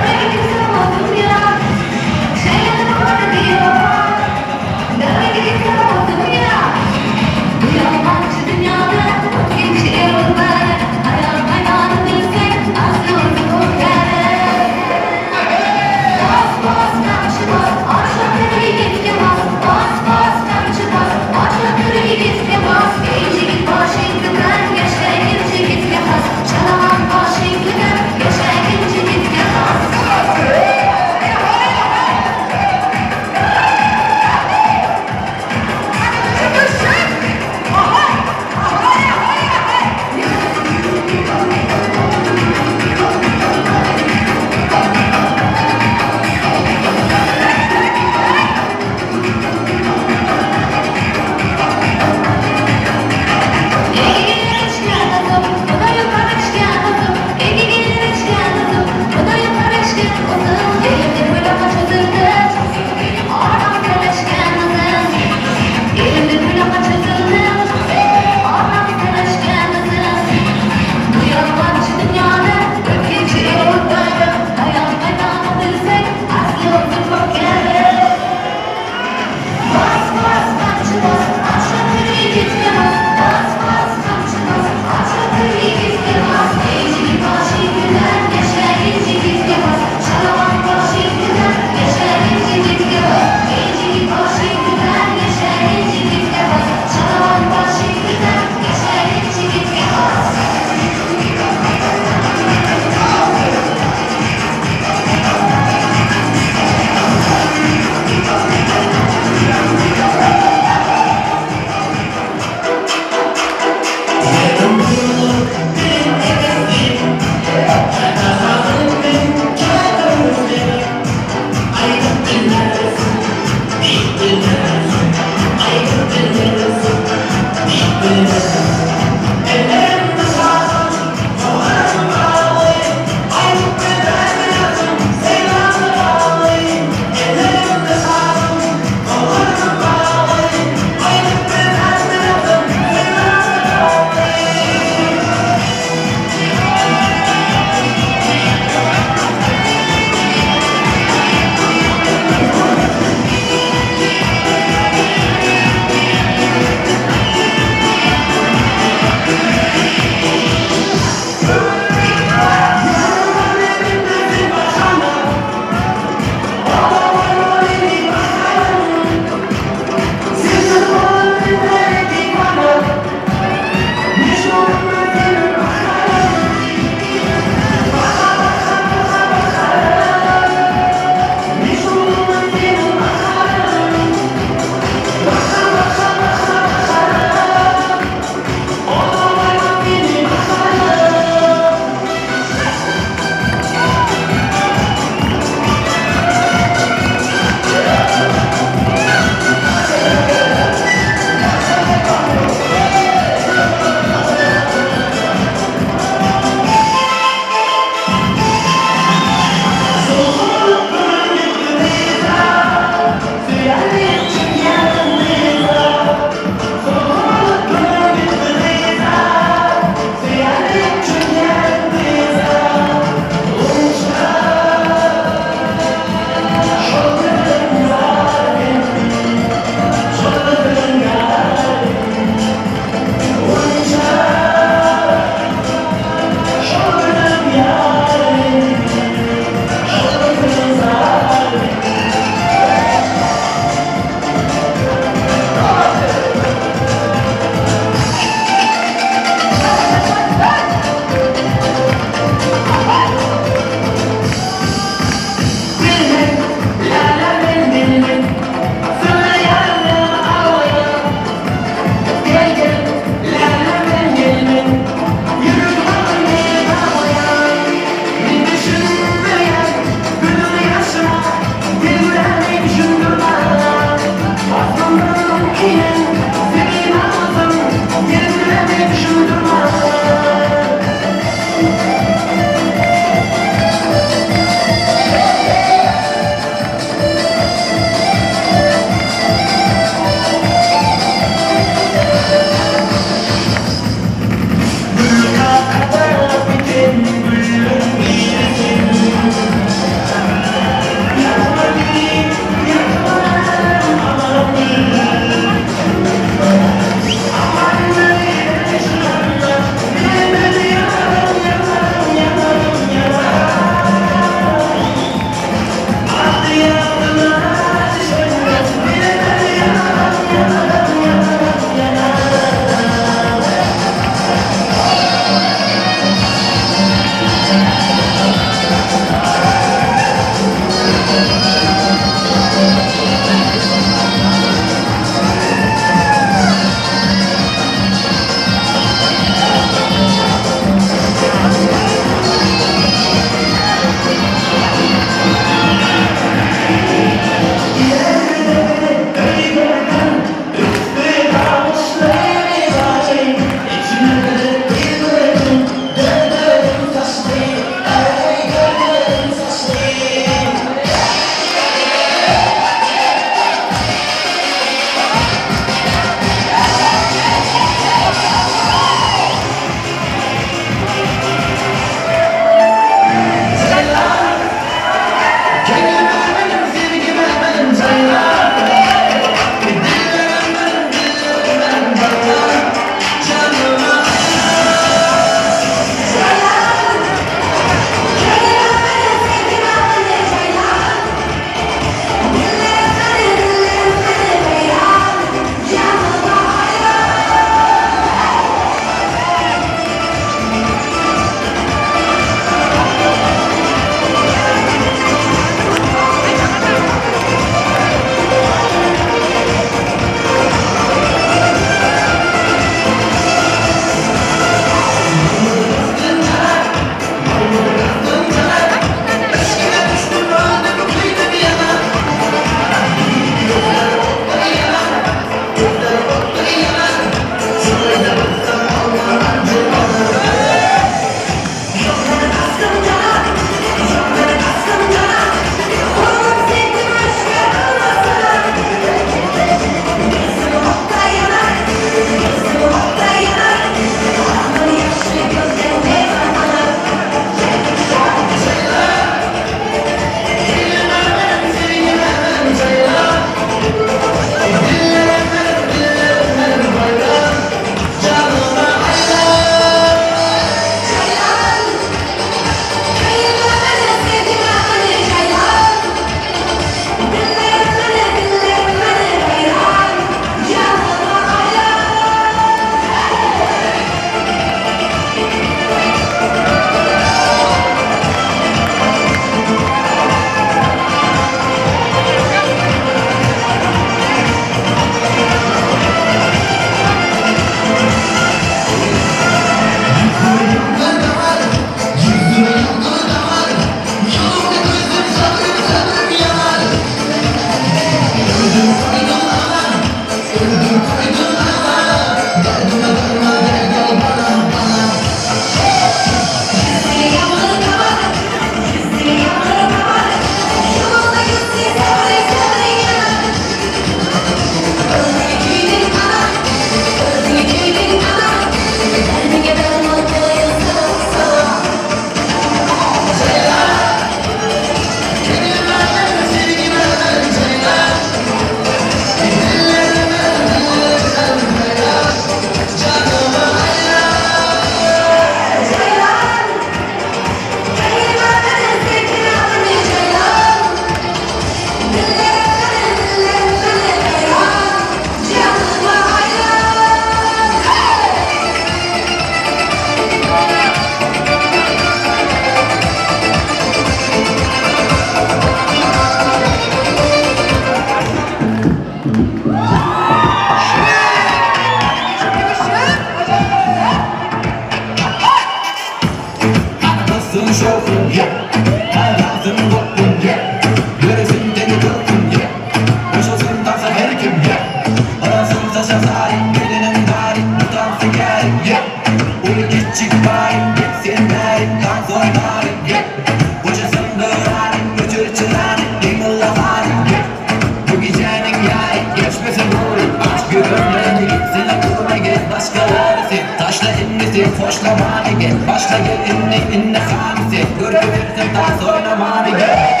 hoşlamany gel Başla gel indi indi hany sen Görkebersin tans oýnamany gel.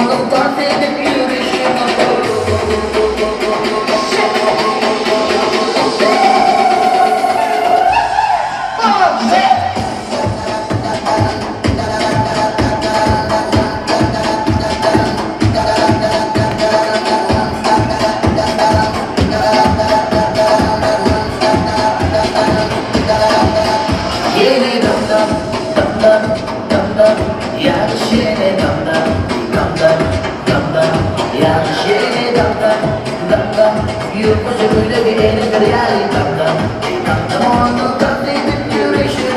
Onuň tans edip ýörüşine Ýene dam-dam, dam-dam, dam-dam, Ýagyş ýene dam-dam, dam-dam, dam-dam, Ýagyş ýene dam-dam, dam-dam, Ýurtbaşy köýnegi enedir ýaly dam-dam, dam-dam, Onuň tans edip ýörüşine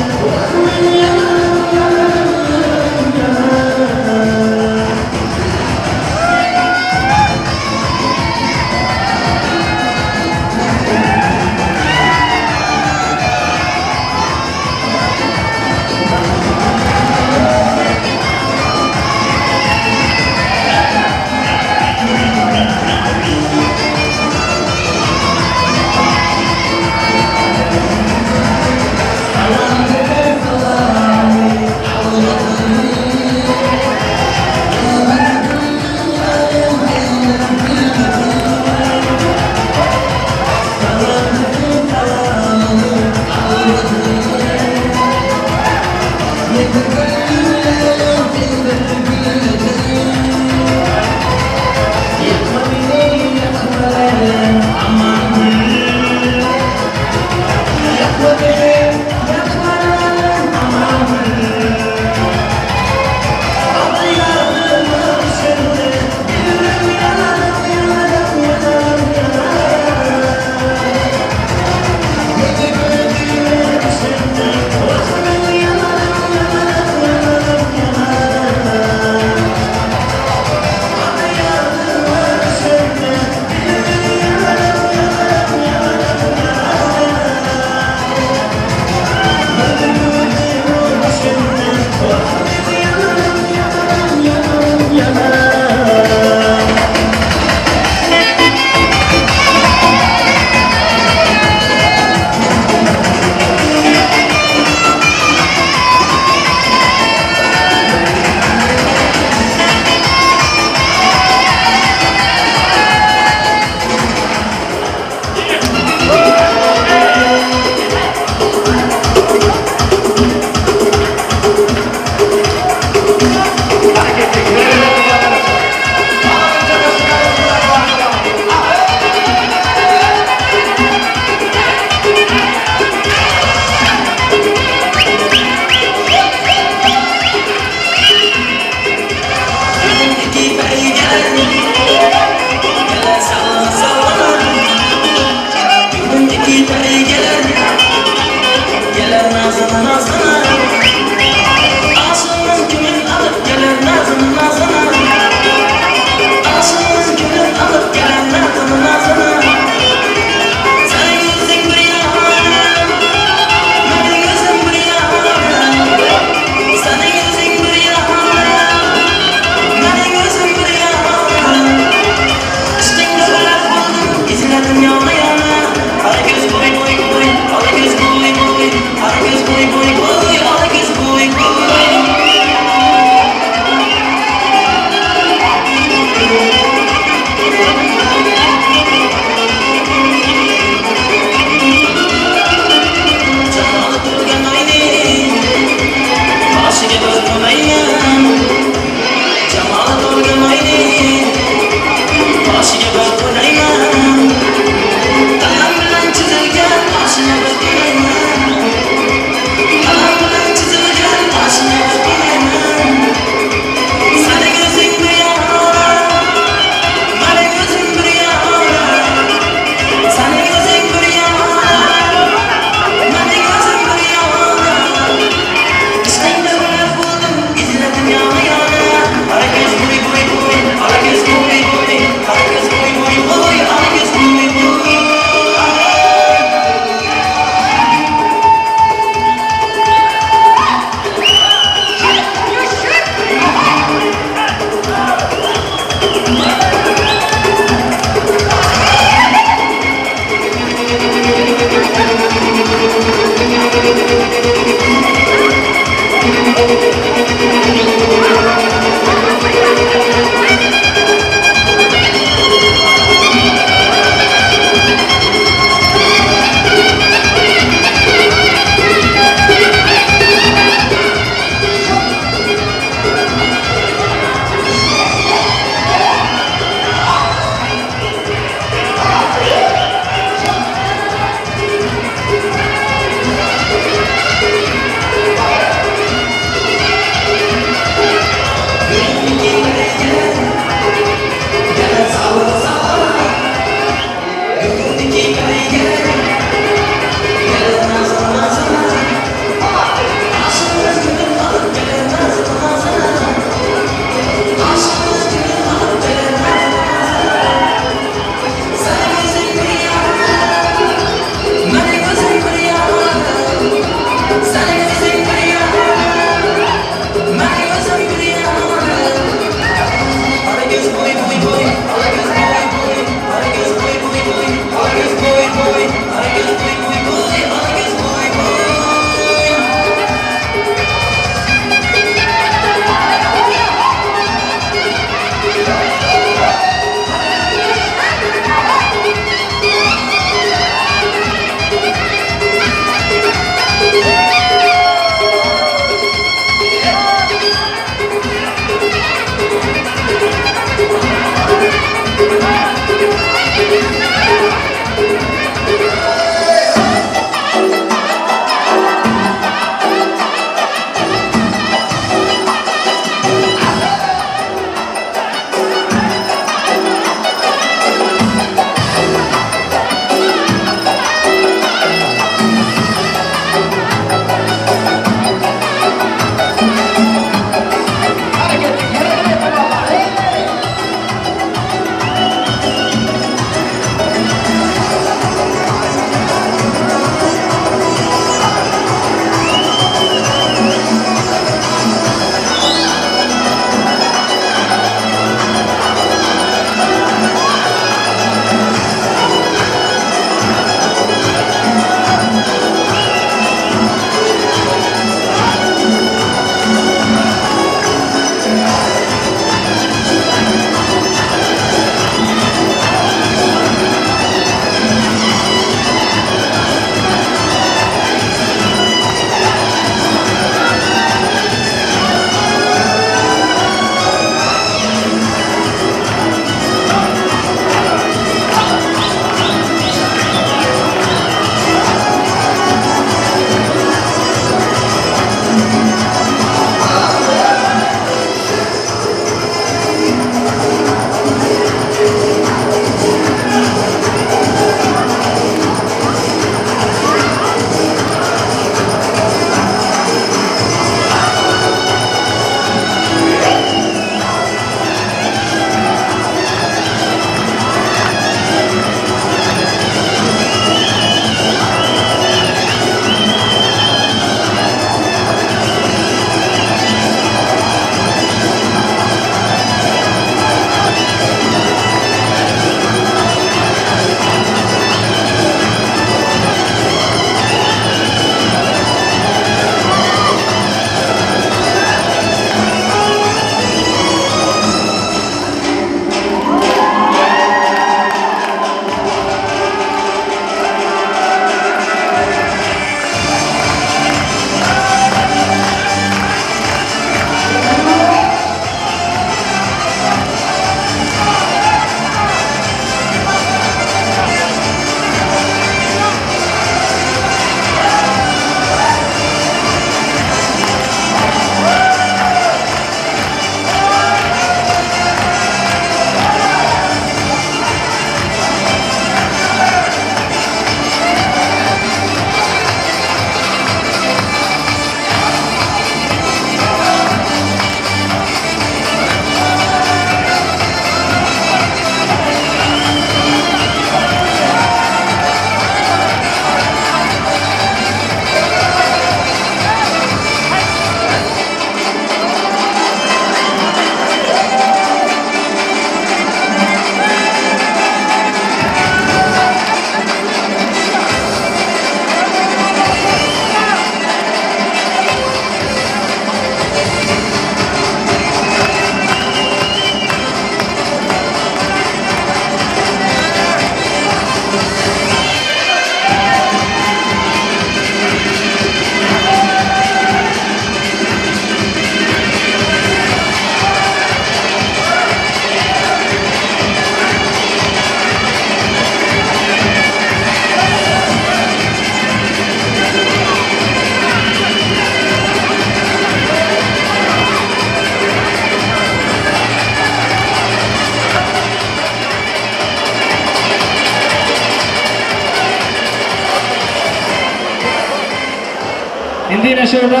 Endi ýene şu ýerde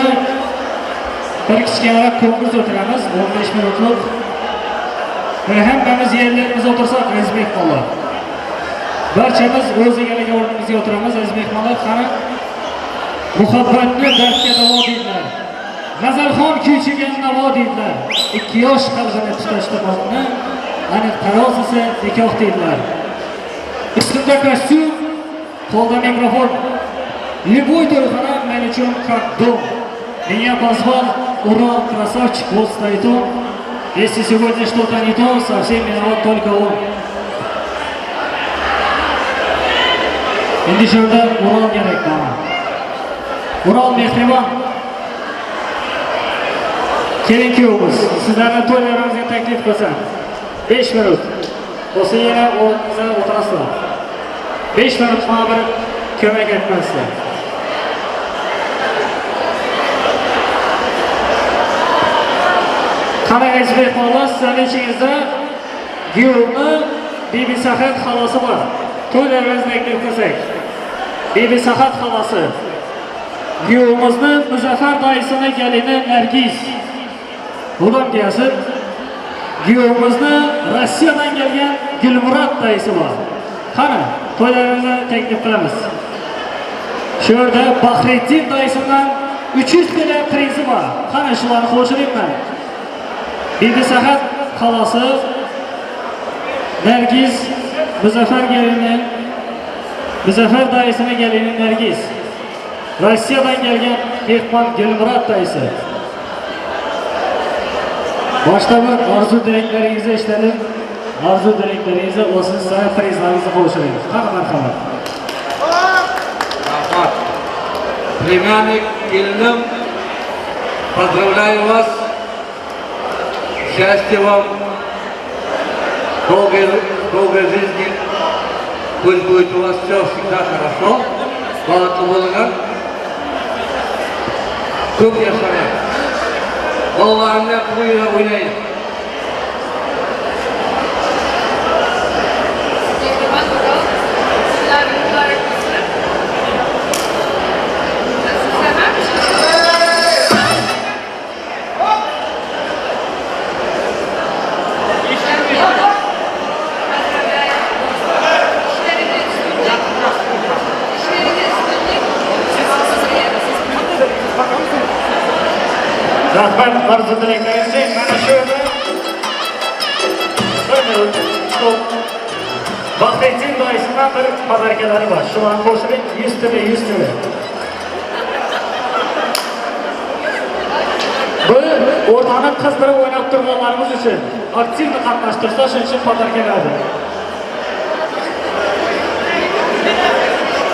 bir kiçikäräk konkurs ötüremiz, 15 minutlyk. We hemmämiz ýerlerimize otursak, aziz mehmanlar. Barçamyz öz eýelegen ornumyzda oturamyz, aziz mehmanlar, hany Muhabbatny dertge dawa diýdiler. Gazalhon küýçegen nawa diýdiler. Ikki ýaş kalbyny tutaşdyrmagyny anyk tarazysy nikah diýdiler. Üstümde kostyum, Qo'lda mikrofon. Любой to'yxona men uchun как дом. Меня позвал Урал, красавчик, вот стоит он. Если сегодня что-то не то, совсем виноват только он. Endi shu yerda Ural kerak mana. Ural mehribon. Kelin kuyovimiz, sizlarni to'ylarimizga taklif qilsam. 5 minut. Bo'lsa yana o'rningizda o'tirasizlar. 5 minut mana bir ko'mak etmasizlar. Qani aziz mehmonlar, sizlarning ichingizda kuyovni Bibi Sahat xolasi bor. To'ylaringizni taklif qilsak. Bibi Sahat xolasi. Kuyovimizni Muzaffar dayisini kelini Nargiz. Xudo kelsin. Kuyovimizni Rossiyadan kelgan Gulmurod dayisi bor. Qani, to'ylarimizni taklif qilamiz. Shu yerda Bahriddin dayisidan 300 TL prizi bor. Qani shularni qo'shilayman. Bibi Sahat xolasi Nargiz Muzaffar kelini Muzaffar dayisini kelini Nargiz. Rossiyadan kelgan mehmon Gulmurod dayisi. Boshda bir orzu dileklaringizni eshitadi. Orzu dileklaringizni bo'lsin, sizlar prizlaringizni qo'shiramiz. Qani marhamat. Rahmat. Племянник, kelinim, поздравляю вас. Счастья вам, долгой, долгой жизни. Пусть будет у вас все всегда хорошо. Bagtly boluňlar. Köp ýaşaňlar. Balalarym bilen toýla oýnaýyn. Mehriban Ural, to'ylaring muborak bo'lsin. Nasib sana. Поздравляю. Ishlaringda ustunlik. Ishlaringda ustunlik. Rahmat orzu dilaklaringiz uchun. Mana shu yerda bir minut. Stop. Bahriddin dayisidan bir подарка lari bor. Shularni qo'shib 100 TL, 100 TL. Bu o'rtani qizdirib o'ynab turganlarimiz uchun aktivni qatnashtirsa, shuning uchun подарка berdi.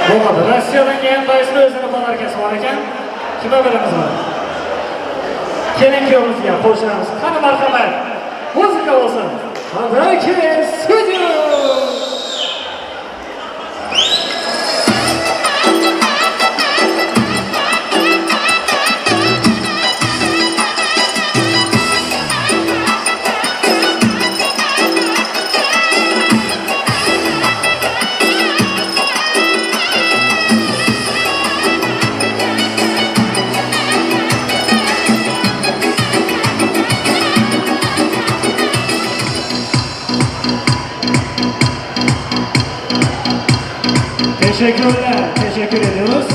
Bo'lmadi. Rossiyadan kelgan dayisini o'zini подарка si bor ekan. Kimga beramiz buni? Kelin kuyovimizga qo'shamiz. Qani marhamat. Muzika bo'lsin. Подарки studio. Teşekkürler. Teşekkür ediyoruz.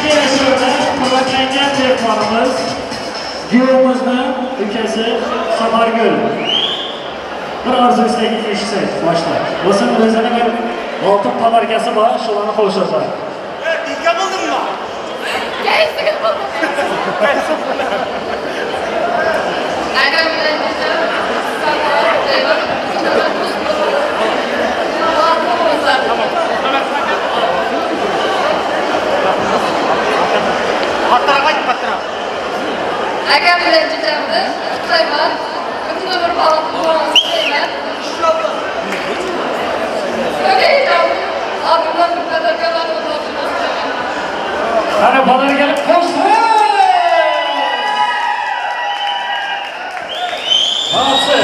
Yine şöyle kulaklangan mehmonimiz kuyovimizni ukasi Samargul. Bir orzu istagingizni eshitsak boshda. Bo'lsin o'zini bir oltin подарка si bor, shularni qo'shirsak. Dika buldun mu? Keýsiňiz bolmasyn. Agam bilen ejem sag boluň, bütün ömür mutlu boluň. Bagtly boluň. Agam bilen jejemdi gutlaýman. Bütün ömür bagtly bolmagyňyzy dileýän. Çok heyecanlıyım. Abimden bu kadar kazanmamı hatırlamıyorum. Qani bolalar kelib qo'shdi. Молодцы.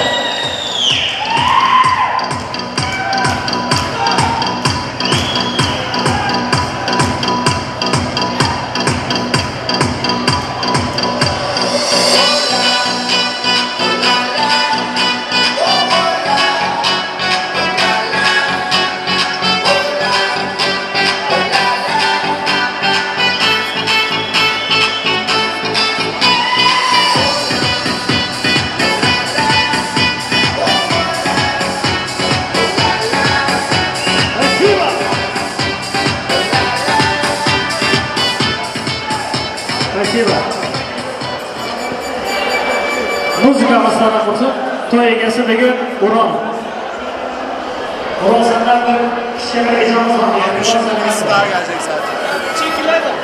Спасибо. Спасибо. Muzika maslana qilsin. To'y egasi bugun Uron. Uron sendan bir kichkina bir ricamiz bor. Kızlar gelecek zaten.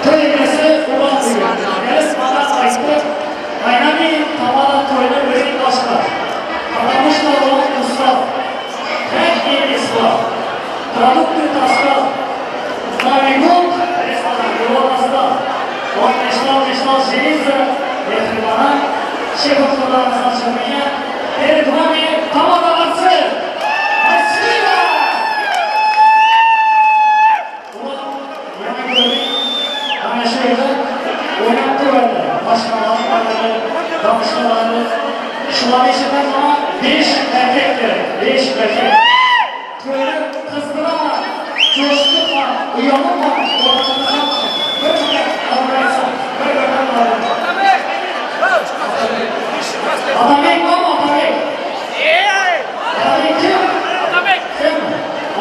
To'y egasi Uron bugun. Kelib faqat aytdi. Aynani tamada to'yni o'zing boshqar. Потому что он устал. Как и искал. Продукты таскал. Новый год ресторан его настал. Он мечтал, мечтал жениться. Мехрибана. Шеф-повар назначил меня. Перед вами Тамада Арцел. Спасибо! Yana ko'rdik. Ana shu yerda o'ynab turadi. Boshqalarni, danishlarni. Shularni ichidan mana 5 erkak kerak. 5 erkak. To'yni qizdiraman, jo'shtirman, uyaman, o'rnimdan bir bir bir birdan olib. Otabek bormi, Otabek? Otabek kim? Otabek. Kim?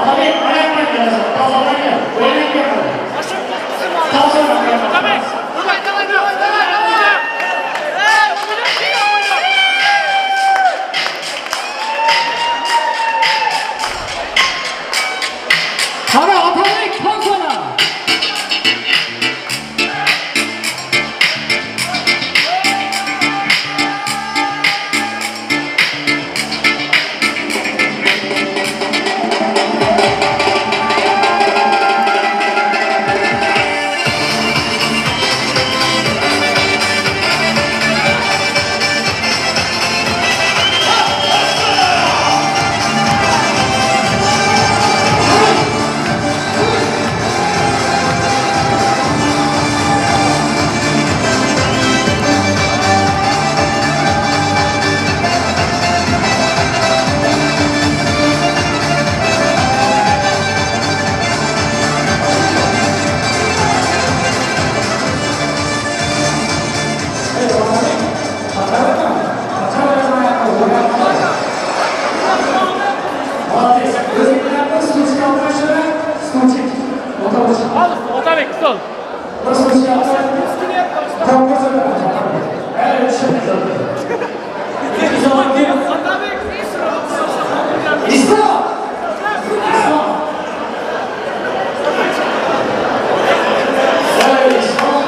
Otabek oyoqdan kelasan, tozadan kel, o'ynab kel. Tozadan kel. Otabek. Qani Otabek tozala. Молодец. O'zinglarni стульчик olib Стульчик. O'tirib. Otabek stol. Bir стульчик olib. Konkurs o'tadi. Evet, şimdi. Islom! Islom! Ey, Islom!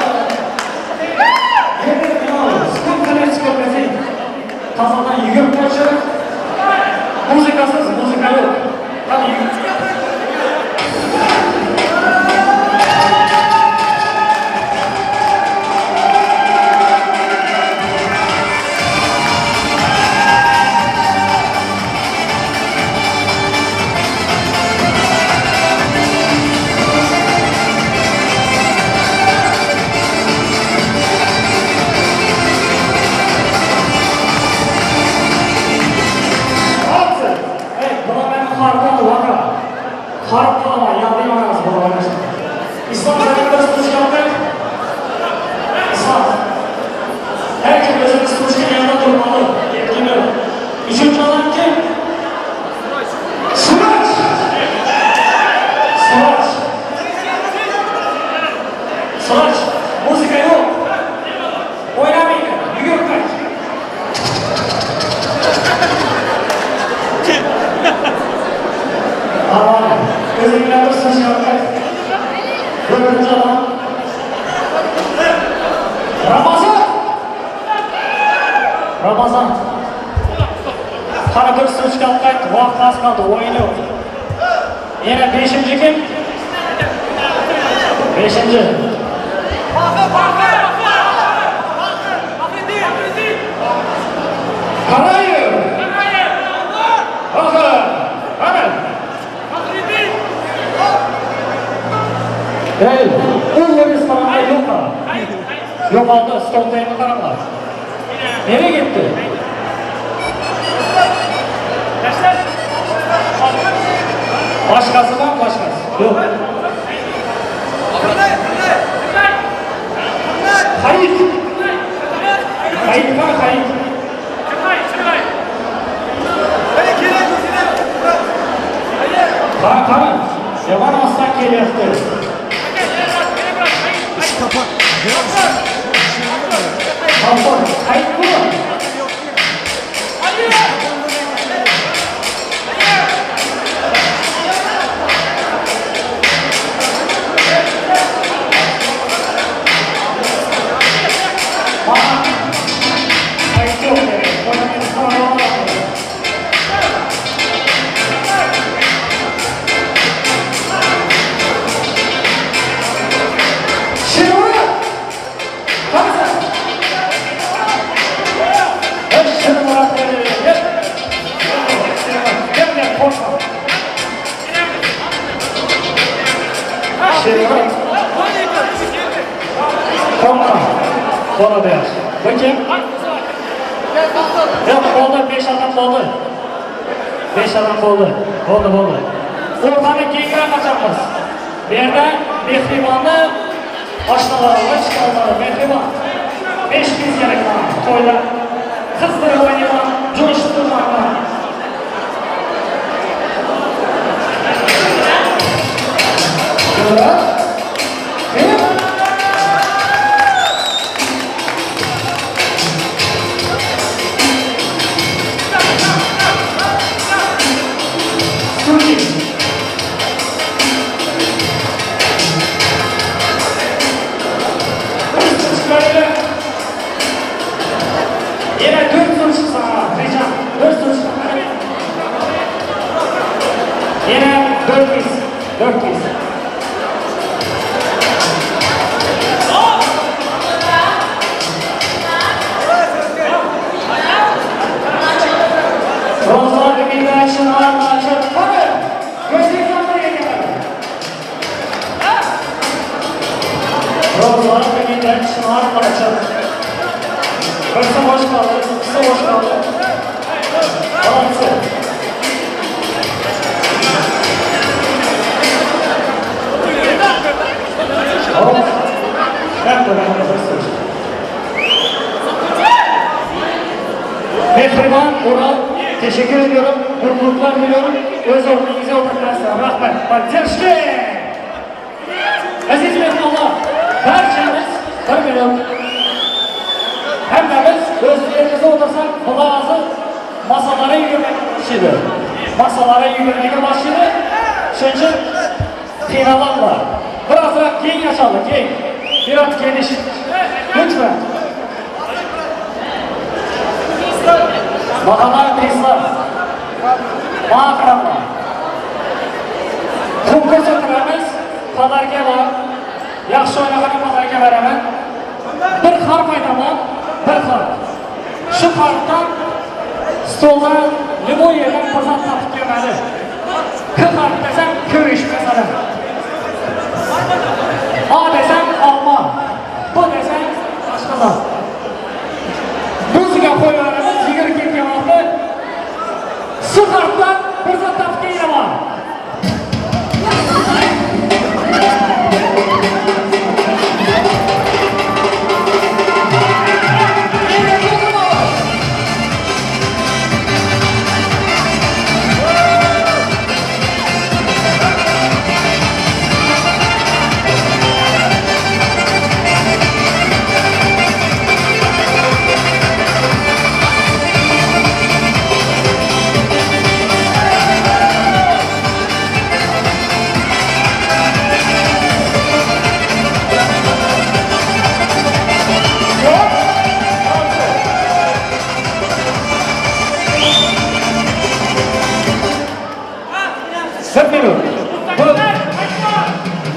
Сколько лет, сколько день? Tozadan yugurib qochib, muzikasiz muzika yo'q. Qani yugur. Молодцы! Ey, bular meni harqon vaqa. Harb qilaman, yaqin emas bular o'ynashda. Islom sanga bir стульчик olib Islom. Her kim o'zini стульчик yanında turmalı. Yetkin yo'q. Uchinchi odam kim? Suraj! Suraj! Suraj! Muzika yo'q. Özüňden bir suw çykarmak. Dördünji adam. Ramazan! Ramazan. Qani bir suv chiqarib qayt, vaqt oz qoldi, o'yin yo'q. Yana beshinchi kim? Beshinchi. Qarayev. Oxir. Qani. Ey, u restoranda yo'q. Yo'qoldi, stolda endi qaranglar. Nereye gitti? Başkası var, başkası. Yok. Hayır. Hayır var, hayır. Qara, qara. Yomon ostan kelyapti. Kapak. Qalqon, hayit bu. Hayit yo'q demak. Shirmurat! Qanasan? Ey, Shirmurat, ey, gel. Gel, gel, qo'rqma. Shirmurat. Qo'rqma. Bo'ladi yaxshi. Bu kim? Yo'q, bo'ldi, 5 odam bo'ldi. 5 odam bo'ldi. Bo'ldi, bo'ldi. O'rtani kengroq ochamiz. Bu yerda Mehribonni oshnalari va chiqonlari Mehribon. 5 qiz kerak mana to'yda. Qizdirib o'ynayman, jo'shtirman. Jo'ra. Kim? Stulчик. Chiqmaydi. Yana 4 stulчик sana. Rejam. 4 stulчик. Yana 4 qiz. 4 qiz. Ro'zg'or International ochib qani. Ko'zingizdan birga keladi. Ro'zg'or International ochib. Birisi bo'sh qoldi, ikkisi bo'sh qoldi. Молодцы. Hop. Katta rahmat bir so'z. Mehribon Ural, teşekkür ediyorum. Mutluluklar diliyorum. Öz o'rningizga o'tirasiz. Rahmat. Поддержки! Aziz mehmonlar, barchamiz bir minut. Hammamiz o'z yerimizda o'tirsak, Xudo hozir masalari yugurmaga boshlaydi. Masalari yugurmaga boshlaydi. Shuning uchun qiynalanglar. Birozroq keng ochadi, keng. Biraz geniş. Lütfen. Bahalar qizlar. Maqramlar. Konkurs o'tiramiz. Подарка bor. Yaxshi o'ynagani подарка beraman. Bir harf aytaman, bir harf. Shu harfdan stolda любой yerdan bir zat topib kelmadi. K harfi desam, ko'rish masalan. A desam, olma. B desam, boshqa zat. Muzika qo'yib yugurib ketgan vaqtda S harfdan bir zat topib kelaman.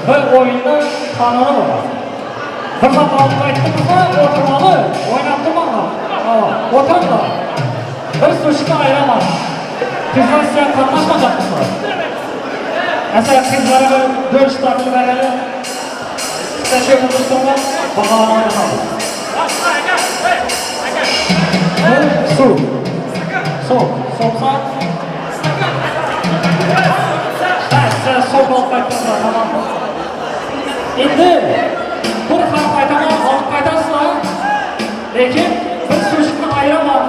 Bir oýunda kanuny bar. Bir sapar alyp gaýtdymyzda oturmaly, oýnap durmaňlar. Hawa, oturyňlar. Bir suşka aýraman. Gyzlar size gatnaşmajakmyşlar. Meselem gyzlara bir döş dakyl bereli. Size şöyle dursunlar, bakalım oýnatalım. Bir su. Sok, soksa. Ha, size sok alyp gaýtdyňlar, tamam. Indi bir harp aýtaman, alyp gaýtarsyňlar. Lekin bir suşkany aýraman.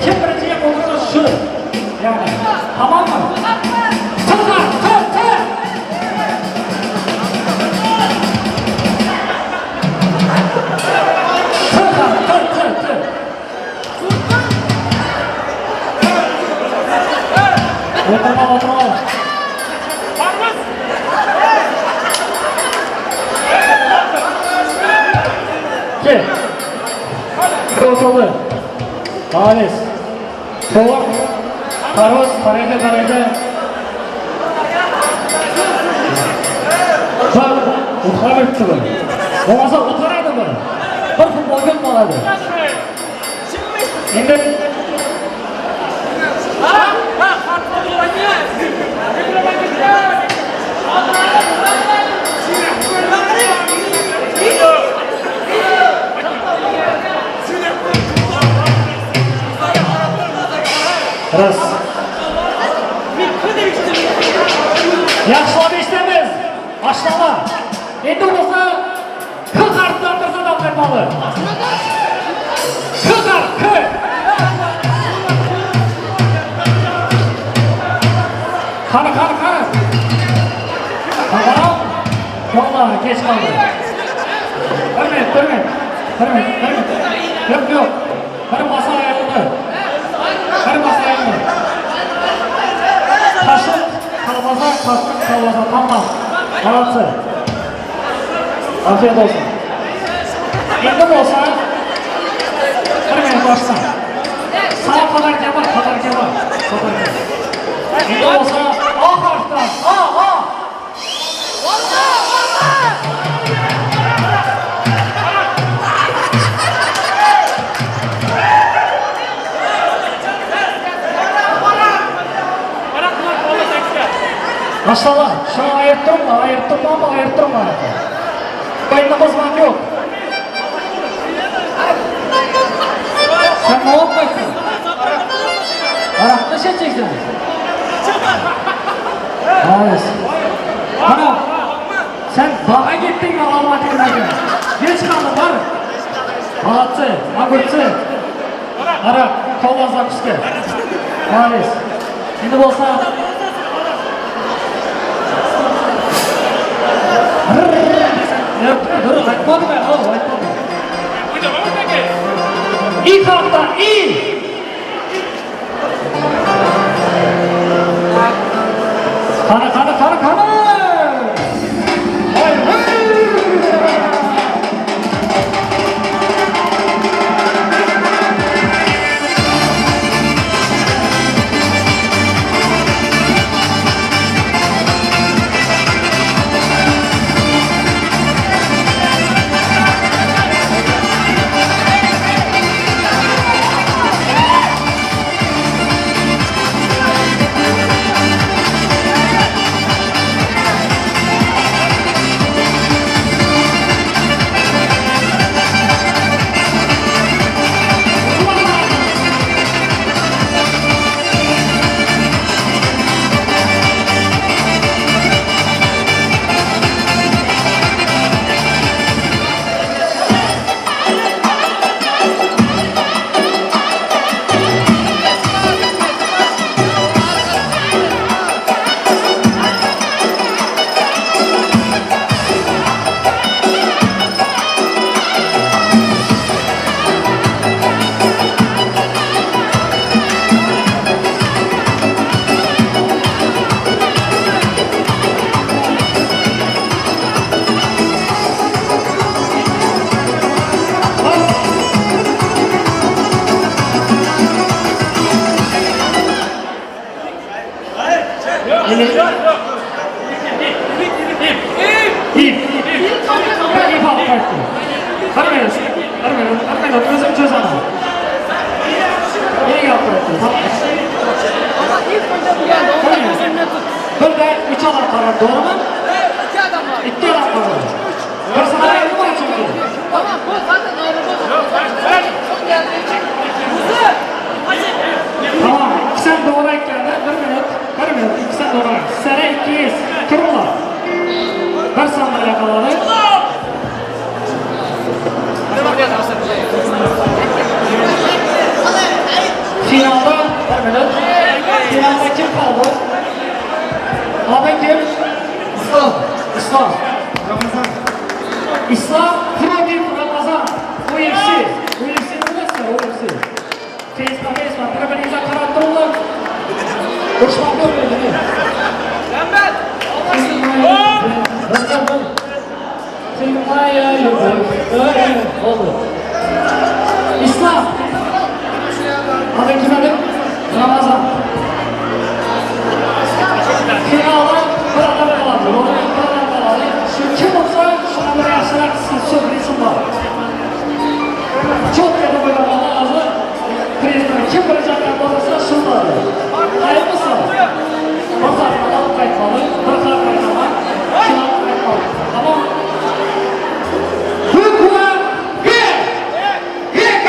Kim birinji ýep otursa şu. Ýagny, tamammy? T harp, T, T. T harp, T, T, T. Oturma, oturma. Kel. Qo'shildi. Молодец. To'g'ri. Parvoz, baraka, baraka. Bir utqaribdi bu. Bo'lmasa utqaradi bu. Bir futbolga qoladi. Endi Раз. Yaxshilab eshitamiz. Boshlama. Endi bo'lsa K harfidan bir zadam qaytmali. K harf, K. Qani, qani, qani. Tamam. Vallahi kech qoldi. Bir minut, bir minut. Bir minut, bir minut. Yo'q, yo'q. Bir masa ayrildi. Bir masa ayrildi. Qoshiq, kolbasa, qoshiq, kolbasa, tamam. Молодцы. Afiyat olsun. Endi bo'lsa bir minut boshla. Sana podarka bor, podarka bor. Podarka. Endi bo'lsa A harfidan. A, A. Maşallah, şunu ayırıp durma, ayırıp durma ama ayırıp durma. O'yinni buzmak yo'q. Sen ne yapıyorsun? Aroqni ichachaksan. Молодец. Mana sen bağa gitding ma'lumot bermagan. Kech qolding, bor. Молодцы, огурцы. Aroq, kola закуска. Молодец. Endi bo'lsa Yo'q, dur, aytmadim, aytmadim. I harfdan, I. Qani, qani, qani, qani. Voy, voy. galdy, dogrymy? Ikki adam galdy. Bir sanaýaly bar çünki. Tamam, ikkisem dogry aýtýarlar. Bir minut, bir minut, ikkisem dogry aýtýar. Sene 200, turma. Bir sandalye galady. Finalda, bir minut. Finalda kim galdy? Adyň kim? Islam. Islam. Ramazan. Islam против Ramazan. UFC. UFC bilesizler, UFC. Face to face var. Bir-biringizga qarab turinglar. Urushmoq bo'lmaydi. Hop! Ты моя любовь. Bo'ldi. Islam. Adyň kim edi? Ramazan. Finalda bir adam galady. Bir adam galady. Şu kim bolsa, şuna bir ýagşyrak sürprizim bar. Çok kötü oýnamaly hozir. Prizini kim birinchi bo'lsa shunday. Tayyormisiz? Bir harf alıp qaytmaly, bir harf aytaman. Shuni olib qaytmaly. Tamam? Буква Г! Г, Г!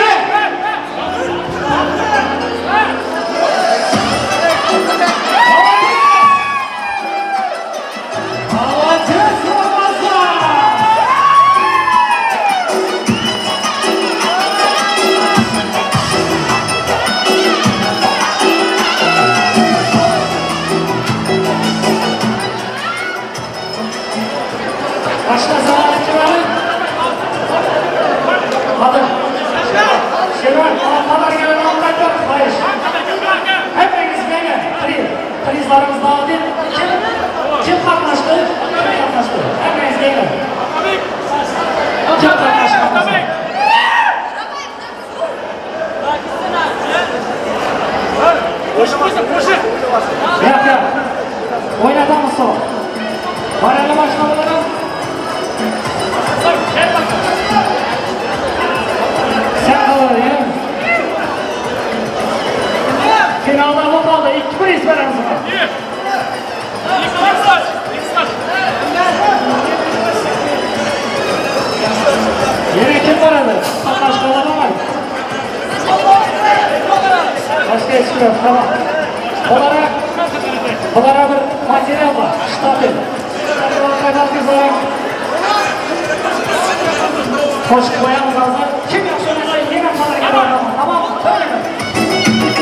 Молодец, Ramazan! Başla zaman kim abi? Hadi. Şervan, kadar gelen alıp Hayır. Hepiniz gene. Priz. Prizlarımız dağıtın. Kim, kim qatnaşdy? Kim qatnaşdy? Hepiniz gene. Kim qatnaşdy? Ýok, ýok. Oýnadamyz soň. Baraly başlamalara. Sen kalar ya. Finalda bu kaldı. İki priz beremiz. Ýene kim barady? Qatnaşmalar var. Başga hiç yok. Tamam. Bulara, bulara bir material bar. Штаты. Qo'shib qo'yamiz hozir. Kim yaxshi o'ynasa yana qolarga boraman. Tamam? Bir minut.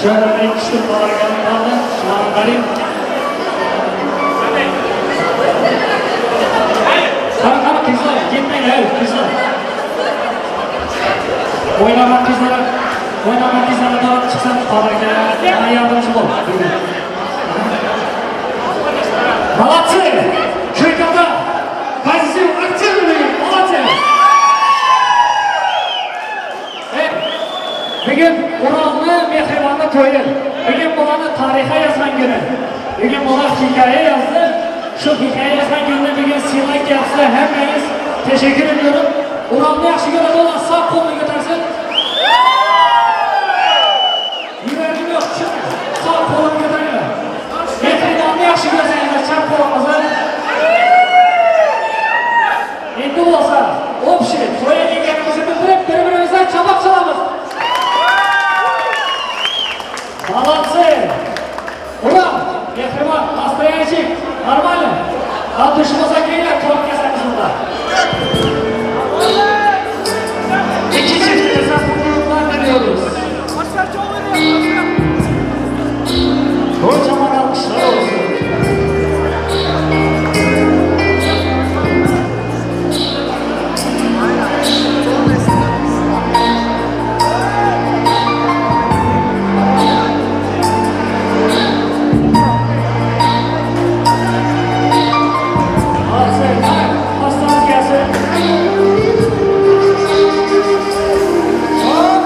Şöyle bir kişi bala geldi. Şuna garip. Qara qara qizlar, ketmanglar, ey, qizlar. O'ynagan qizlar, o'ynagan qizlarni tortib chiqsin, Qodir aka, yana yordamchi bo'l. Молодцы! Жігіттер, позитив, активный, молодцы! Ey, Bugun Uralni Mehribonni to'yi. Bugun bularni tarixga yozgan kuni. Bugun bular hikoya yozdi. Shu hikoya yozgan kunni bugun siylab kelyapsizlar. Hammangiz teşekkür ediyorum. Uralni yaxshi ko'radiganlar sog' qo'lini ko'tarsin. Yuragim yo'q, chiq. Sog' qo'lini ko'taringlar. Mehribonni yaxshi ko'rsangizlar chap qo'lingizni. Endi bo'lsa, общий to'yga kelganimizni bildirib, bir-birimizdan chapoq chalamiz. Молодцы! Ура! Mehribon, настоящий, нормально. От души bo'lsa kelinglar, to'rt kesamiz bunda. İki çiftimize mutluluklar diliyoruz. Kocaman alkışlar olsun. Молодцы. Pastamız gelsin. Hop.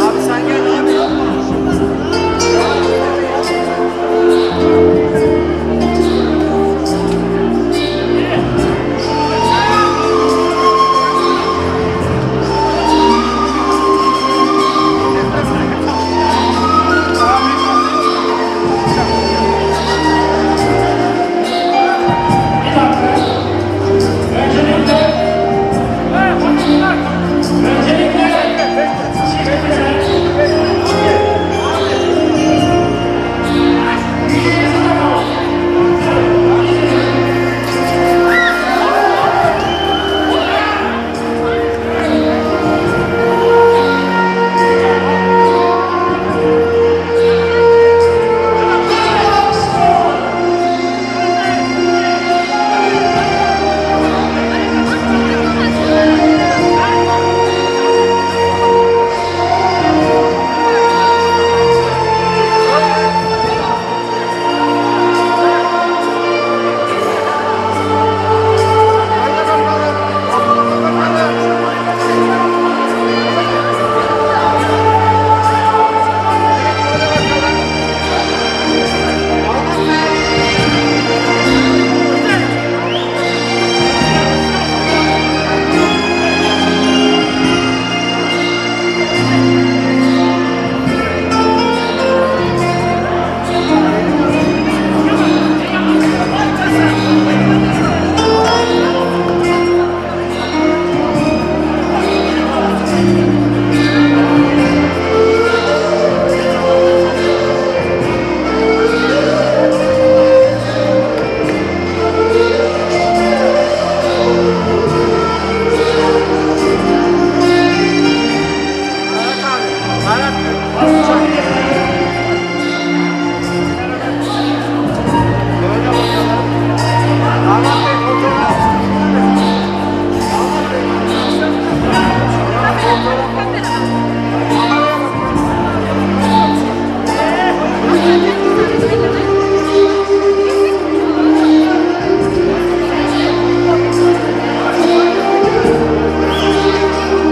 Abi sen gel abi. Bir dakika. Öncelikle Öncelikle çiftimize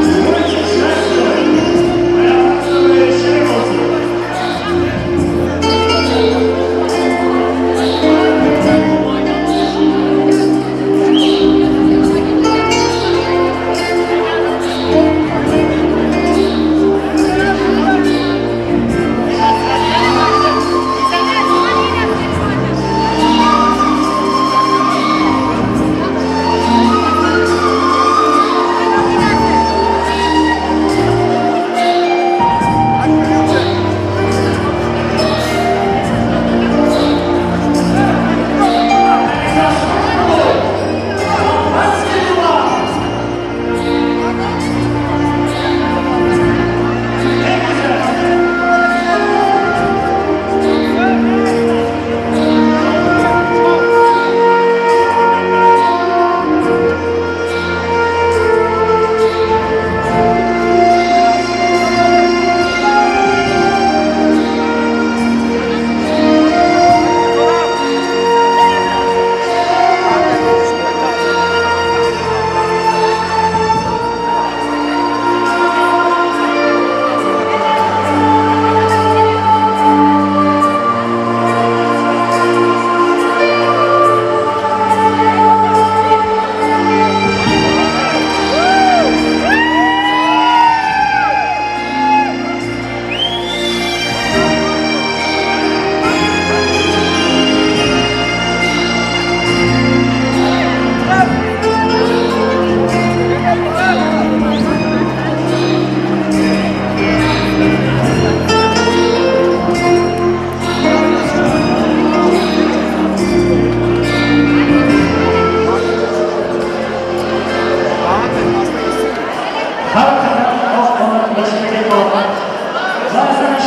yüzüğümüzü takalım. Hayatınızda böyle şeref olsun.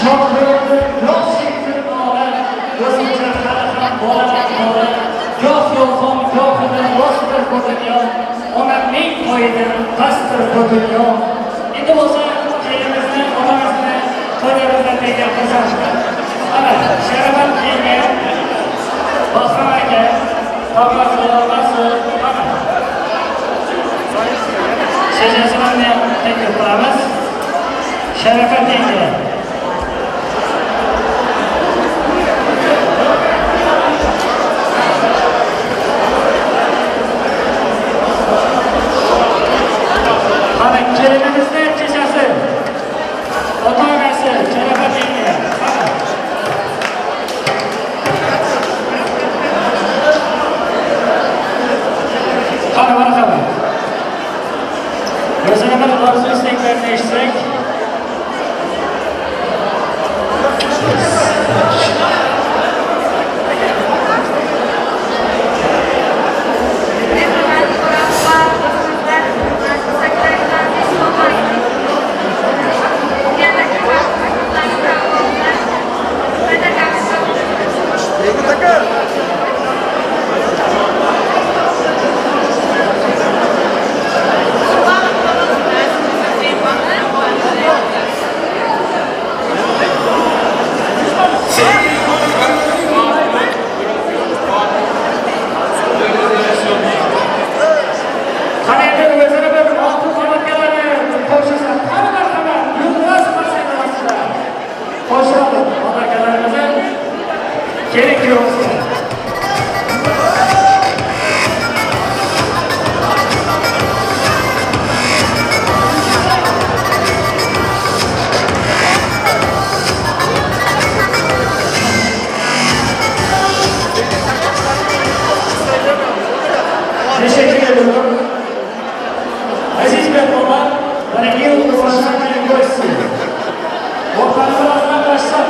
Shoh yo'q chekdim nola, o'zimcha hali ham bolaman bola. Goh yolg'on, gohida rostdir bu dunyo, onamning poyidan pastdir bu dunyo. Endi bo'lsa kelinimizni, onamizni to'ylarimizdan degan xursandchilik. Mana Sharafat yenga, Bahrom aka, tog'asi, og'asi, mana. Chechasini ham taklif qilamiz. Sharafat yenga. Mana kelinimizni chechasi, ota-onasi Sharafat yenga. Mana. Qani marhamat. O'zini bir orzu istaklarini eshitsak. Qani endi o'zini bir oltin qavatkalarni qo'shilsa, qani marhamat, yulduros qarsaklar ostida. Qo'shiladi ota-akalarimizni kelin kuyovimizga. Teşekkür ediyorum. Aziz mehmonlar, дорогие уважаемые гости, Ortamızdan başlar.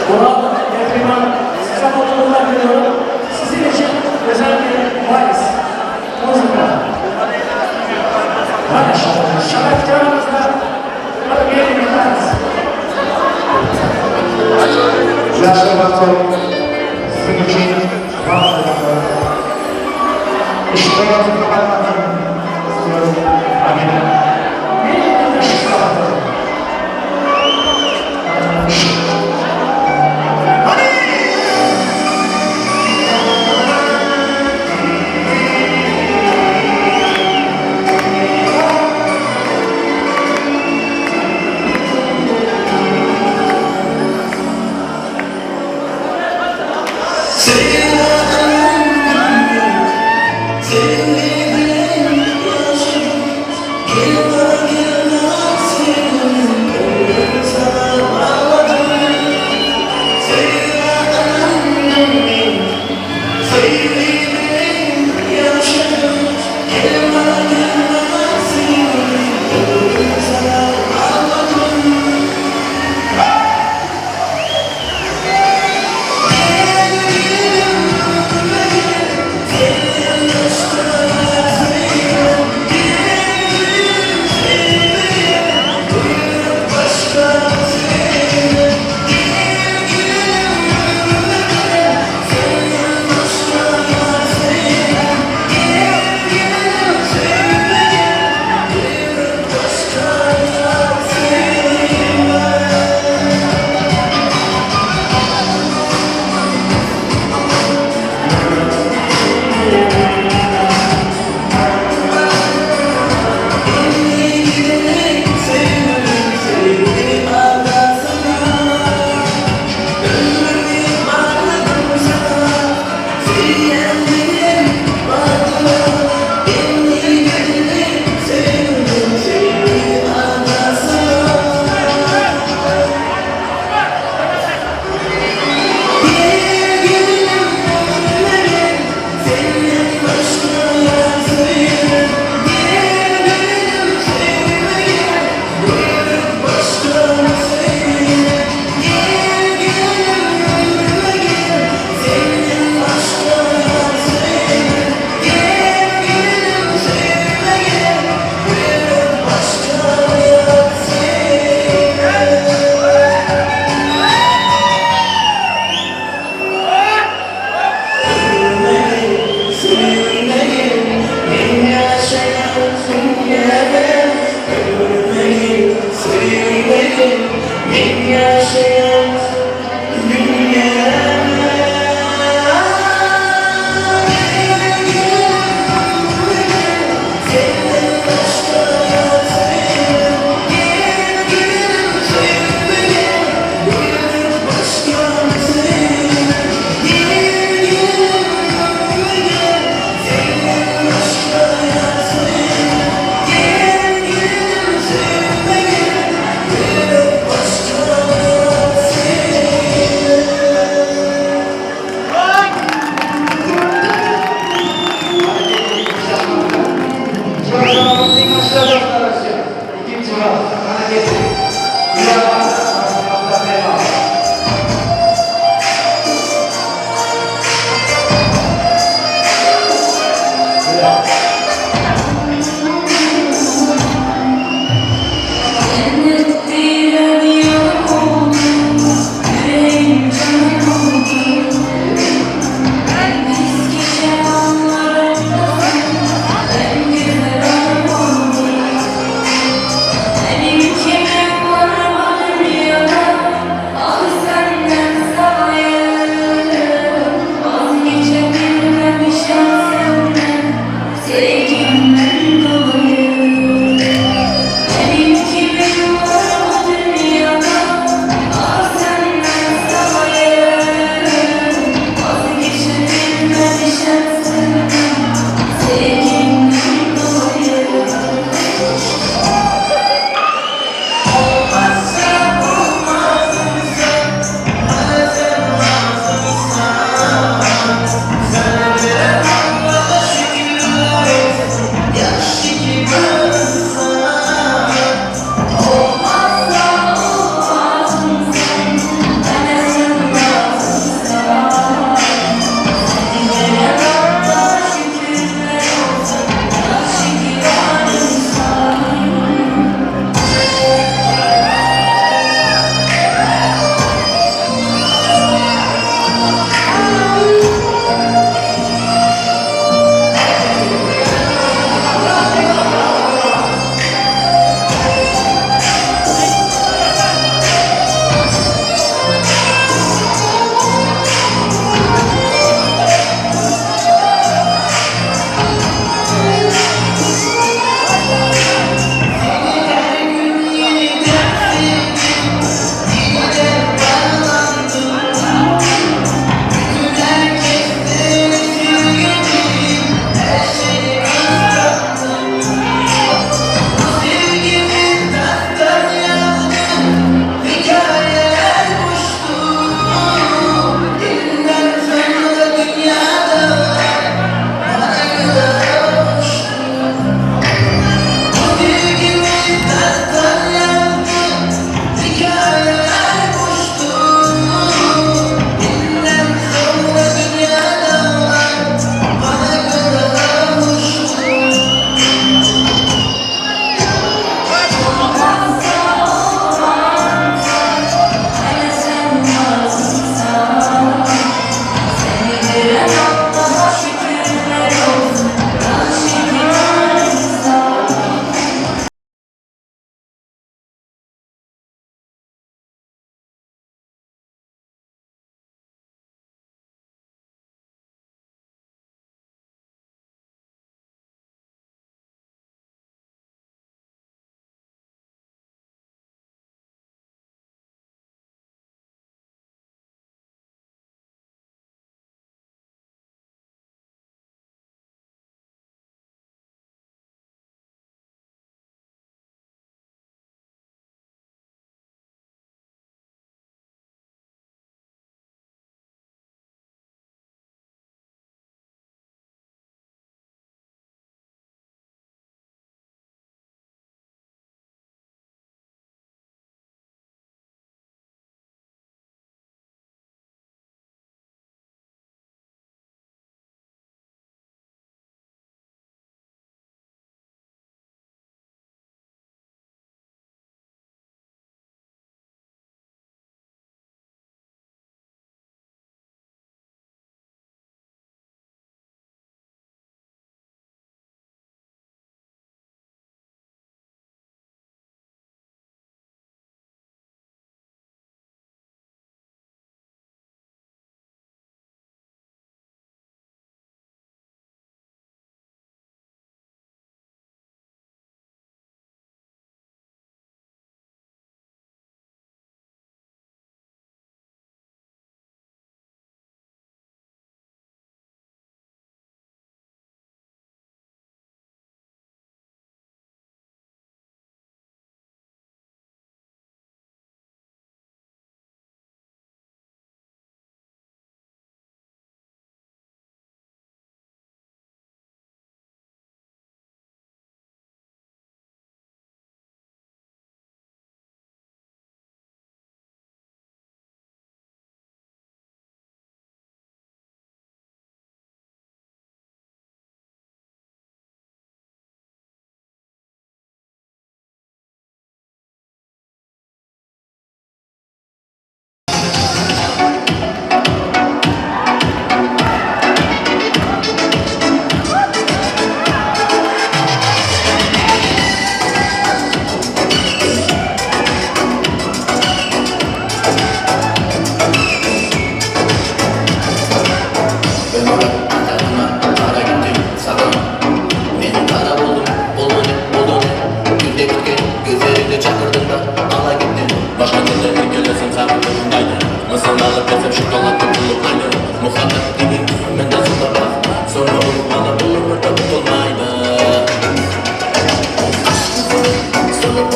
Murat Yakriman, size mutluluklar diliyorum. Sizin için özel bir vals, muzika. Mana sharafkarımızla bir vals. Yaxshi vaqt sizin uchun vals aytaman. Ishtiroki istiyorum. Amin. Ishq saati. Senin adın.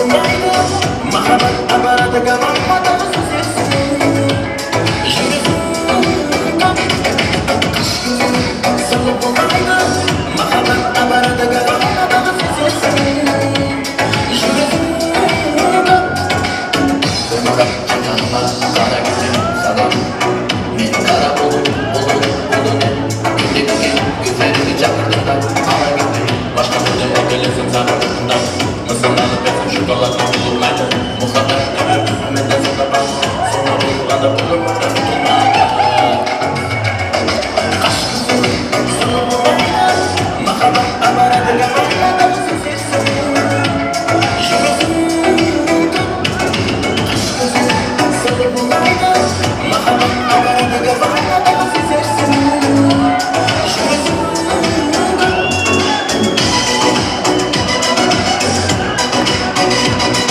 bolmaýdy Mahabat abarada gabanmadagy süzersiň Ýüregiň gam Gaş gözüň syrly bolaýdy Mahabat abarada gabanmadagy süzersiň Ýüregiň gam Durmadan çykanyma gara gizlim salam Men gara bolup bolup boluny Günde diken gözlerimi çakyrdyňda Ala gitdim başga birde öpelesem saňa Mısın alyp bersin şokoladly bulurmaýdy Muhabbat ömür menden soňra bar Soňra bolmaganda bolurmyka tutulmaga Gaş gözüň syrly bolaýdy Mahabat abarada gabanmadagy süzersiň Ýüregiň gam Gaş gözüň syrly bolaýdy Mahabat abarada gabanmadagy süzersiň Ýüregiň gam.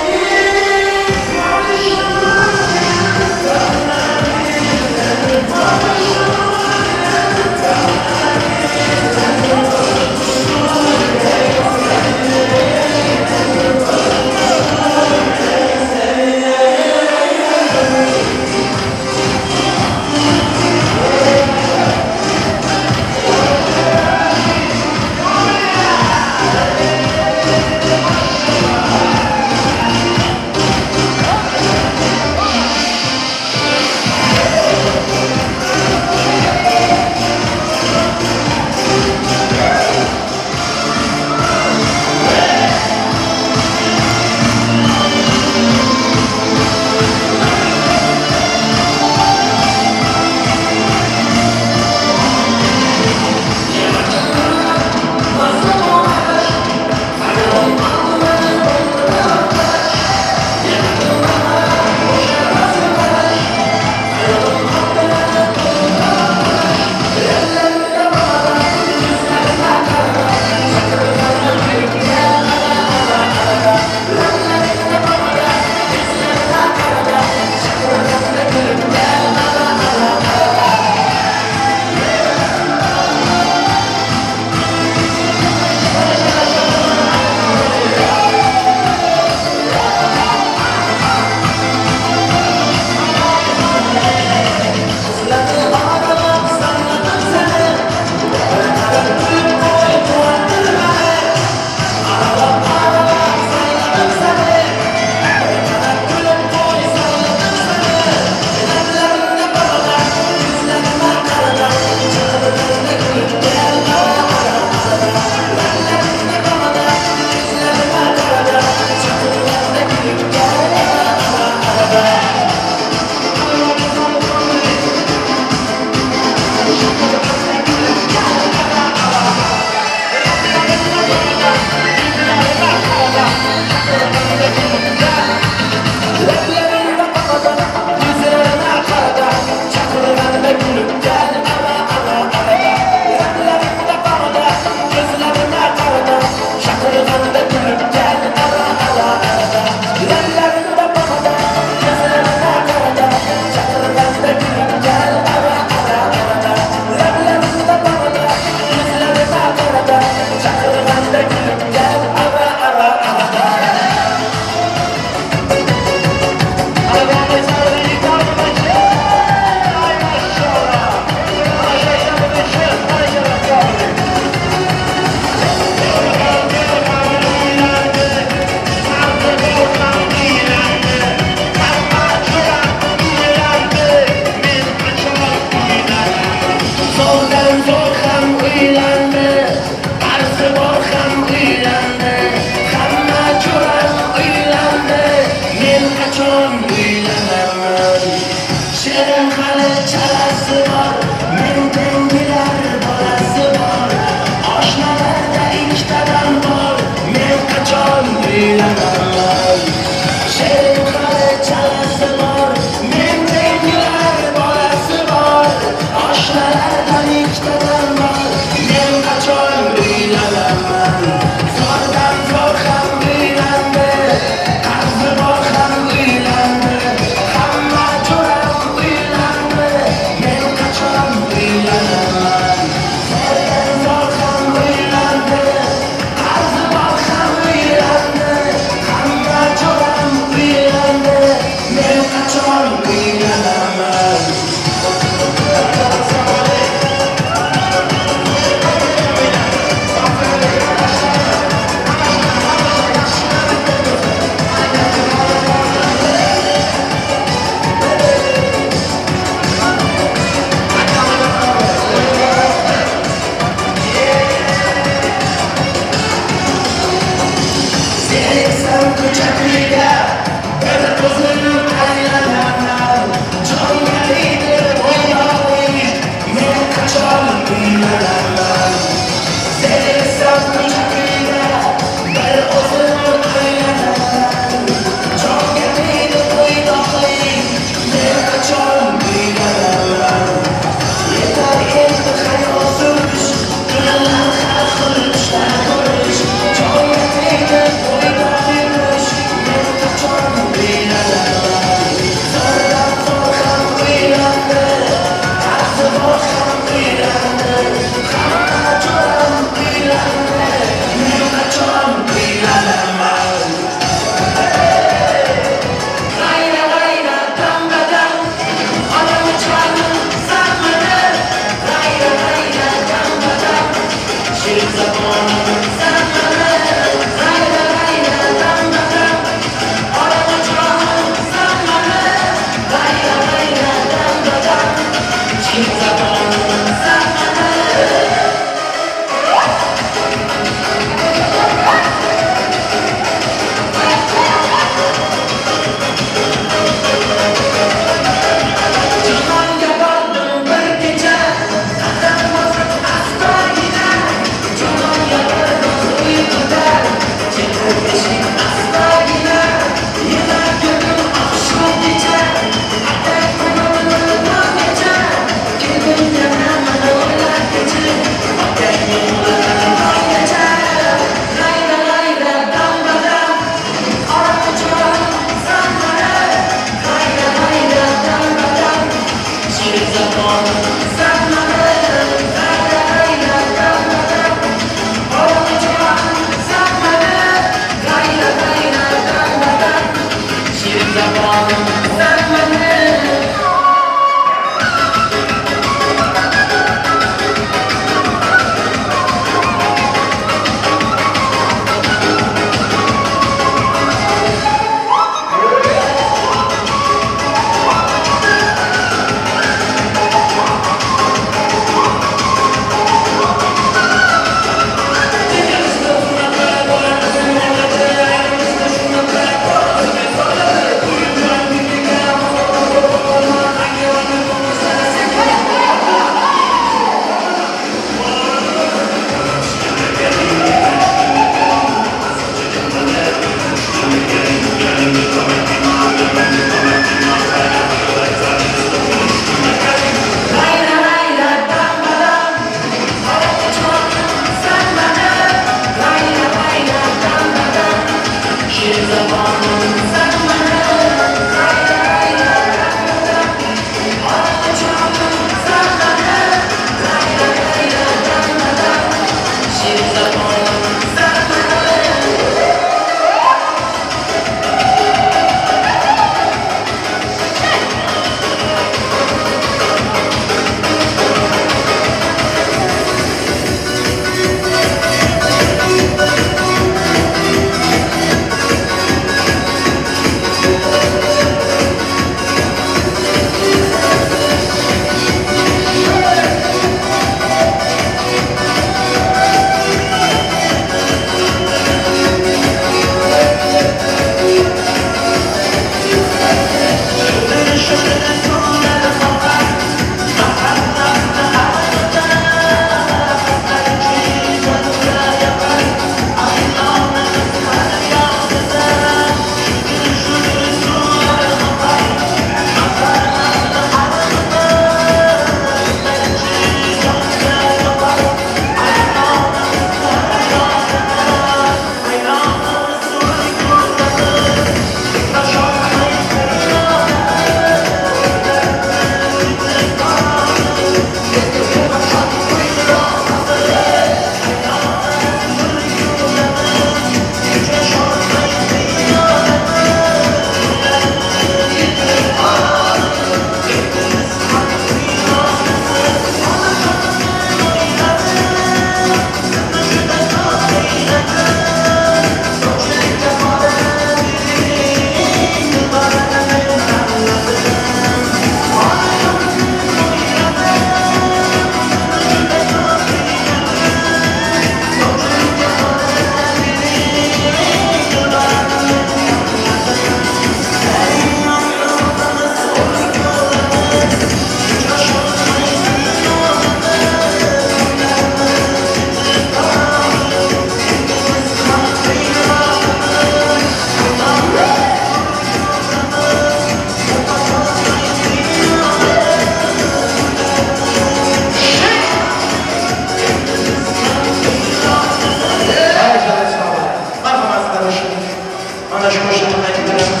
Mana shu qo'shig'imizni aytib beramiz.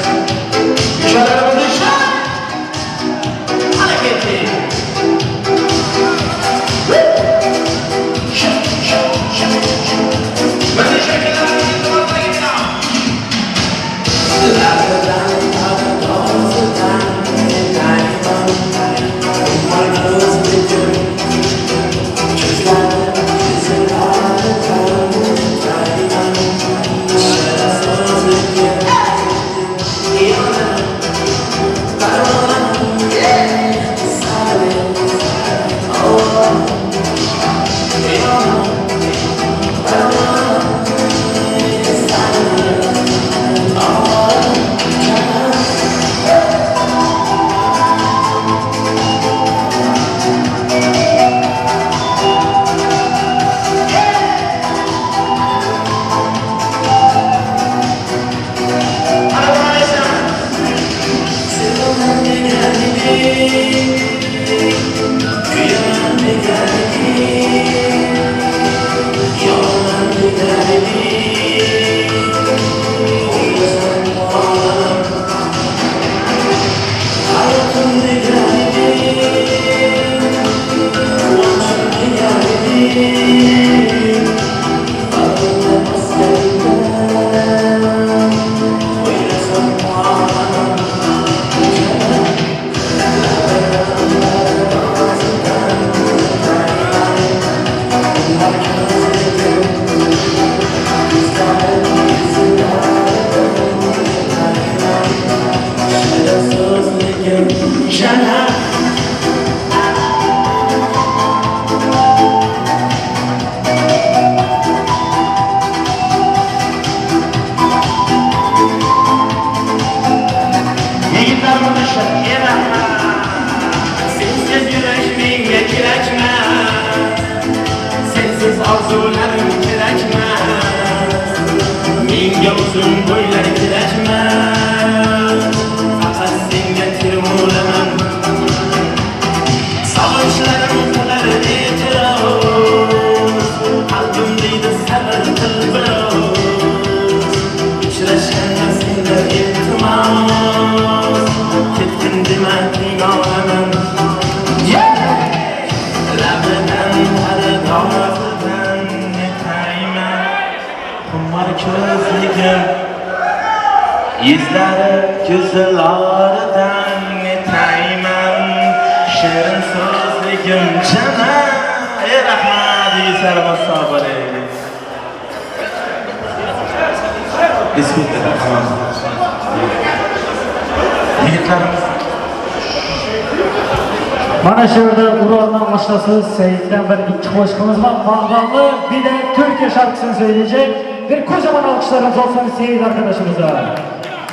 Ishoralarimizni ishla! Mana ketdik. Milliy shakllarimizni iltimos Mana shu yerda Uraldan oshnasi Seyit'ten bir ikki qo'shiqimiz var. Mangallı bir de Türkiye şarkısını söyleyecek. Bir kocaman alkışlarınız olsun Seyit arkadaşımıza.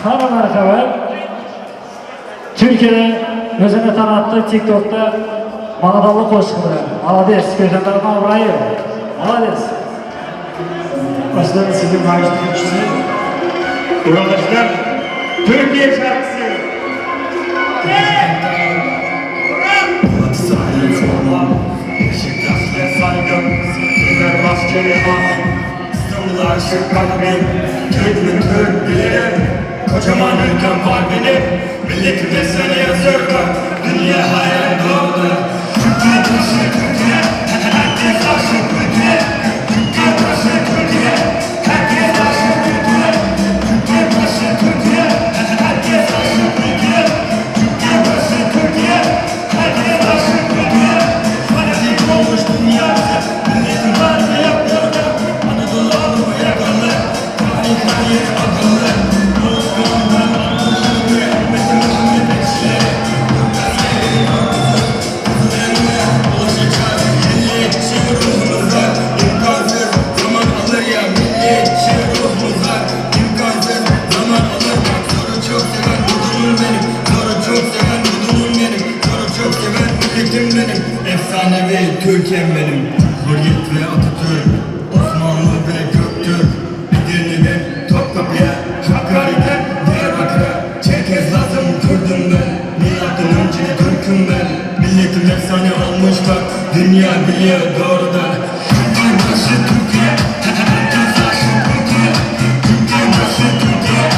Qani marhamat. Türkiye'de o'zini tanıttı TikTok'ta Mangallı qo'shiqi bilan. Молодец, ko'zlarimdan urayim. Молодец. Başlarım sizin maaşlı Ural Türkiye şarkısı. Beşiktaş'ta saygın, Fenerbahçe'ye bak. İstanbul'a aşık kalbim, Türk mü Türk bilirim. Kocaman ülkem var benim, milletim desene yazıyor bak. Dünya hayal doğdu. Türkiye taşı Türkiye, herkes aşık Türkiye. Türkiye taşı Türkiye, herkes aşık Türkiye. Türkiye taşı Türkiye, herkes aşık Türkiye. Türkiye taşı Türkiye, herkes aşık Türkiye. Fanatik olmuş dünya bize, milletin var mı yok yolda. Anadolu Avrupa yakalı, tarih tarih akıllı. Unutkanlar Ümmeti Muhammed elçileri. Ulaşacak milliyetçi ruhumuz var. İmkansız zaman alır ya milliyetçi ruhumuz var. İmkansız zaman alır bak zoru çok seven budunum benim. Zoru çok seven budunum benim. Zoru çok seven milletim benim. Efsanevi Türkiye'm benim. Hürriyet ve Atatürk, Osmanlı ve Göktürk. Edirne'den Topkapı'ya, Hakkari'den Diyarbakır'a. Çerkez Lazım Kürdüm ben. Milattan önce Türk'üm ben. Milletim efsane olmuş bak. Dünya biliyor doğrudan. Türkiye başı Türkiye. Herkes aşık Türkiye. Türkiye başı Türkiye.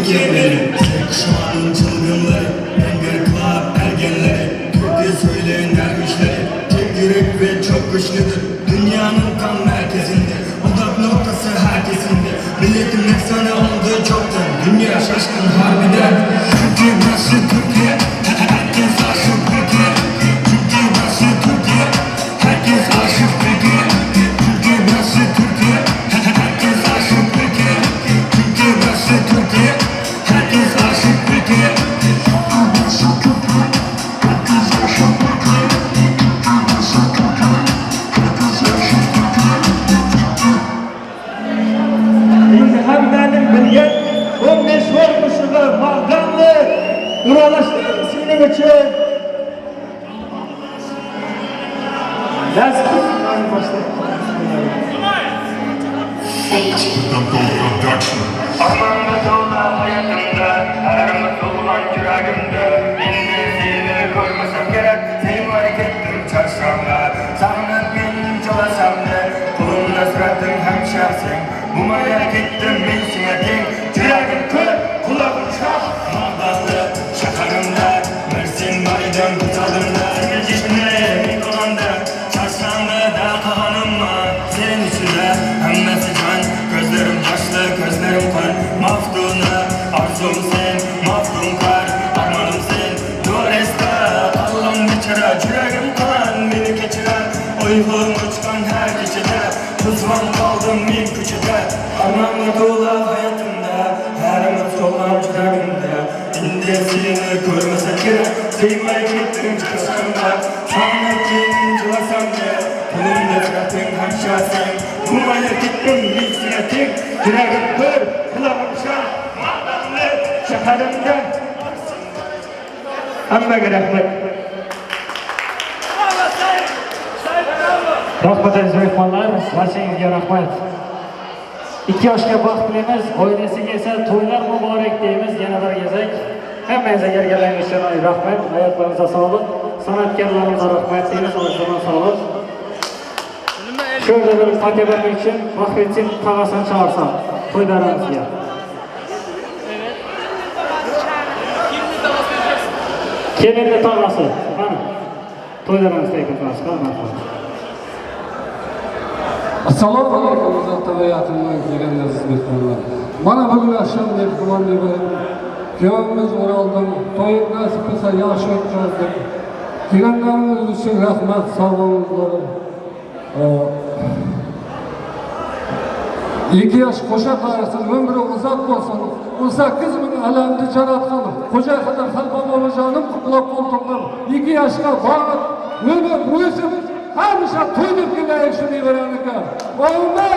Türkiye benim Z kuşağının çılgınları Banger Club ergenleri Türkiye söyleyen dervişleri Tek yürek ve çok güçlüdür Dünyanın tam merkezinde Odak noktası herkesinde Milletin efsane oldu çoktan Dünya şaşkın harbiden Türkiye burası Türkiye Herkes aşık Türkiye Türkiye burası Türkiye Herkes aşık Türkiye Türkiye burası Türkiye Herkes aşık Türkiye Türkiye burası Türkiye Herkes aşık Türkiye Burası Türkiye Herkes aşık Türkiye Türkiye burası Türkiye Herkes aşık Türkiye Endi hammaning bilgan 15 yo'l qo'shig'i Mag'danli Uralashdim sening uchun. Nasib Armanda to'la hayotimda, Har umid yuragimda Endi seni ko'rmasam kerak Sevmay ketdim charchamda Sog'inib men jolasamda Qo'limda surating hamisha sen Bo'lmay ketdim men senga teng Yuragim ko'r, qulog'im shah Mag'danli shaharimda Bir sen bor eding ko'z oldimda Men qo'limda Charchamda qag'animma Sen ichida hammasi jon Ko'zlarim yoshli, ko'zlarim qon Maftuna, arzum sen Maftunkor, armonim sen Do'resta, qallim bechora Yuragim qon, meni kechirar Uyg'um uchgan har kechada Tuzvan qoldim men ko'chada Armonga to'la hayotimda Har umid so'lg'an yuragimda Endi seni ko'rmasa kerak Sevmay ketdim charchamda Sog'inib keyin jilasamda Qo'limda surating hamisha sen Bo'lmay ketdim men senga teng Yuragim ko'r, qulog'im shar Mag'danli shaharimda Hammaga rahmat. Rahmat aziz mehmonlar, barchangizga rahmat. Ikki yoshga baxt tilaymiz, oilasiga esa to'ylar muborak deymiz yana bir gezak. Hammangizga kelganlaringiz uchun rahmat, hayotingizga sog'lik, san'atkorlarimizga rahmat deymiz, o'zlariga sog'lik. Shu yerda bir fotiha bermek uchun Faxriddin tog'asini chaqirsam, to'ylarimizga. Kelinni tog'asi, mana. To'ylarimizga aytamiz, marhamat. Assalomu alaykum uzoqdan va yaqindan kelgan aziz mehmonlar. Mana bugun akşam mehmon Kuyovimiz Oraldan to'y nasib qilsa yaxshi o'tkazdik. Kelganlaringiz uchun rahmat, sog' bo'linglar. Ikki yosh qo'sha qarisin, umri uzoq bo'lsin. 18 ming alamni jaratgan Xo'ja Xidir Xalfa bobojonim qutlab qo'ltiqlab, ikki yoshga baxt, o'nib, o'sib, hamisha to'y deb kelaylik shu nevaraniki. Omad!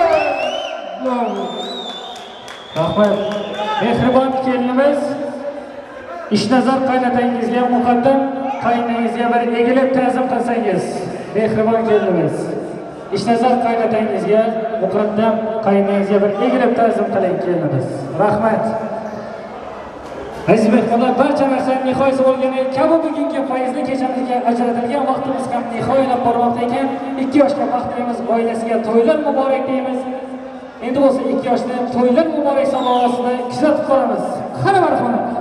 Rahmat. Mehribon kelinimiz Ishnazar qaynotangizga muqaddam qaynonangizga bir egilib ta'zim qilsangiz. Mehribon kelinimiz. Ishnazar qaynotangizga muqaddam qaynonangizga bir egilib ta'zim qiling kelinimiz. Rahmat. Aziz mehmonlar, barcha narsaning nihoyasi bo'lgani kabi bugungi fayzli kechamizga ajratilgan vaqtimiz ham nihoyalab bormoqda ekan. Ikki yoshga baxt tilaymiz, oilasiga to'ylar muborak deymiz. Endi bo'lsa ikki yoshni to'ylar muborak sovg'asini kuzatib qolamiz. Qani marhamat.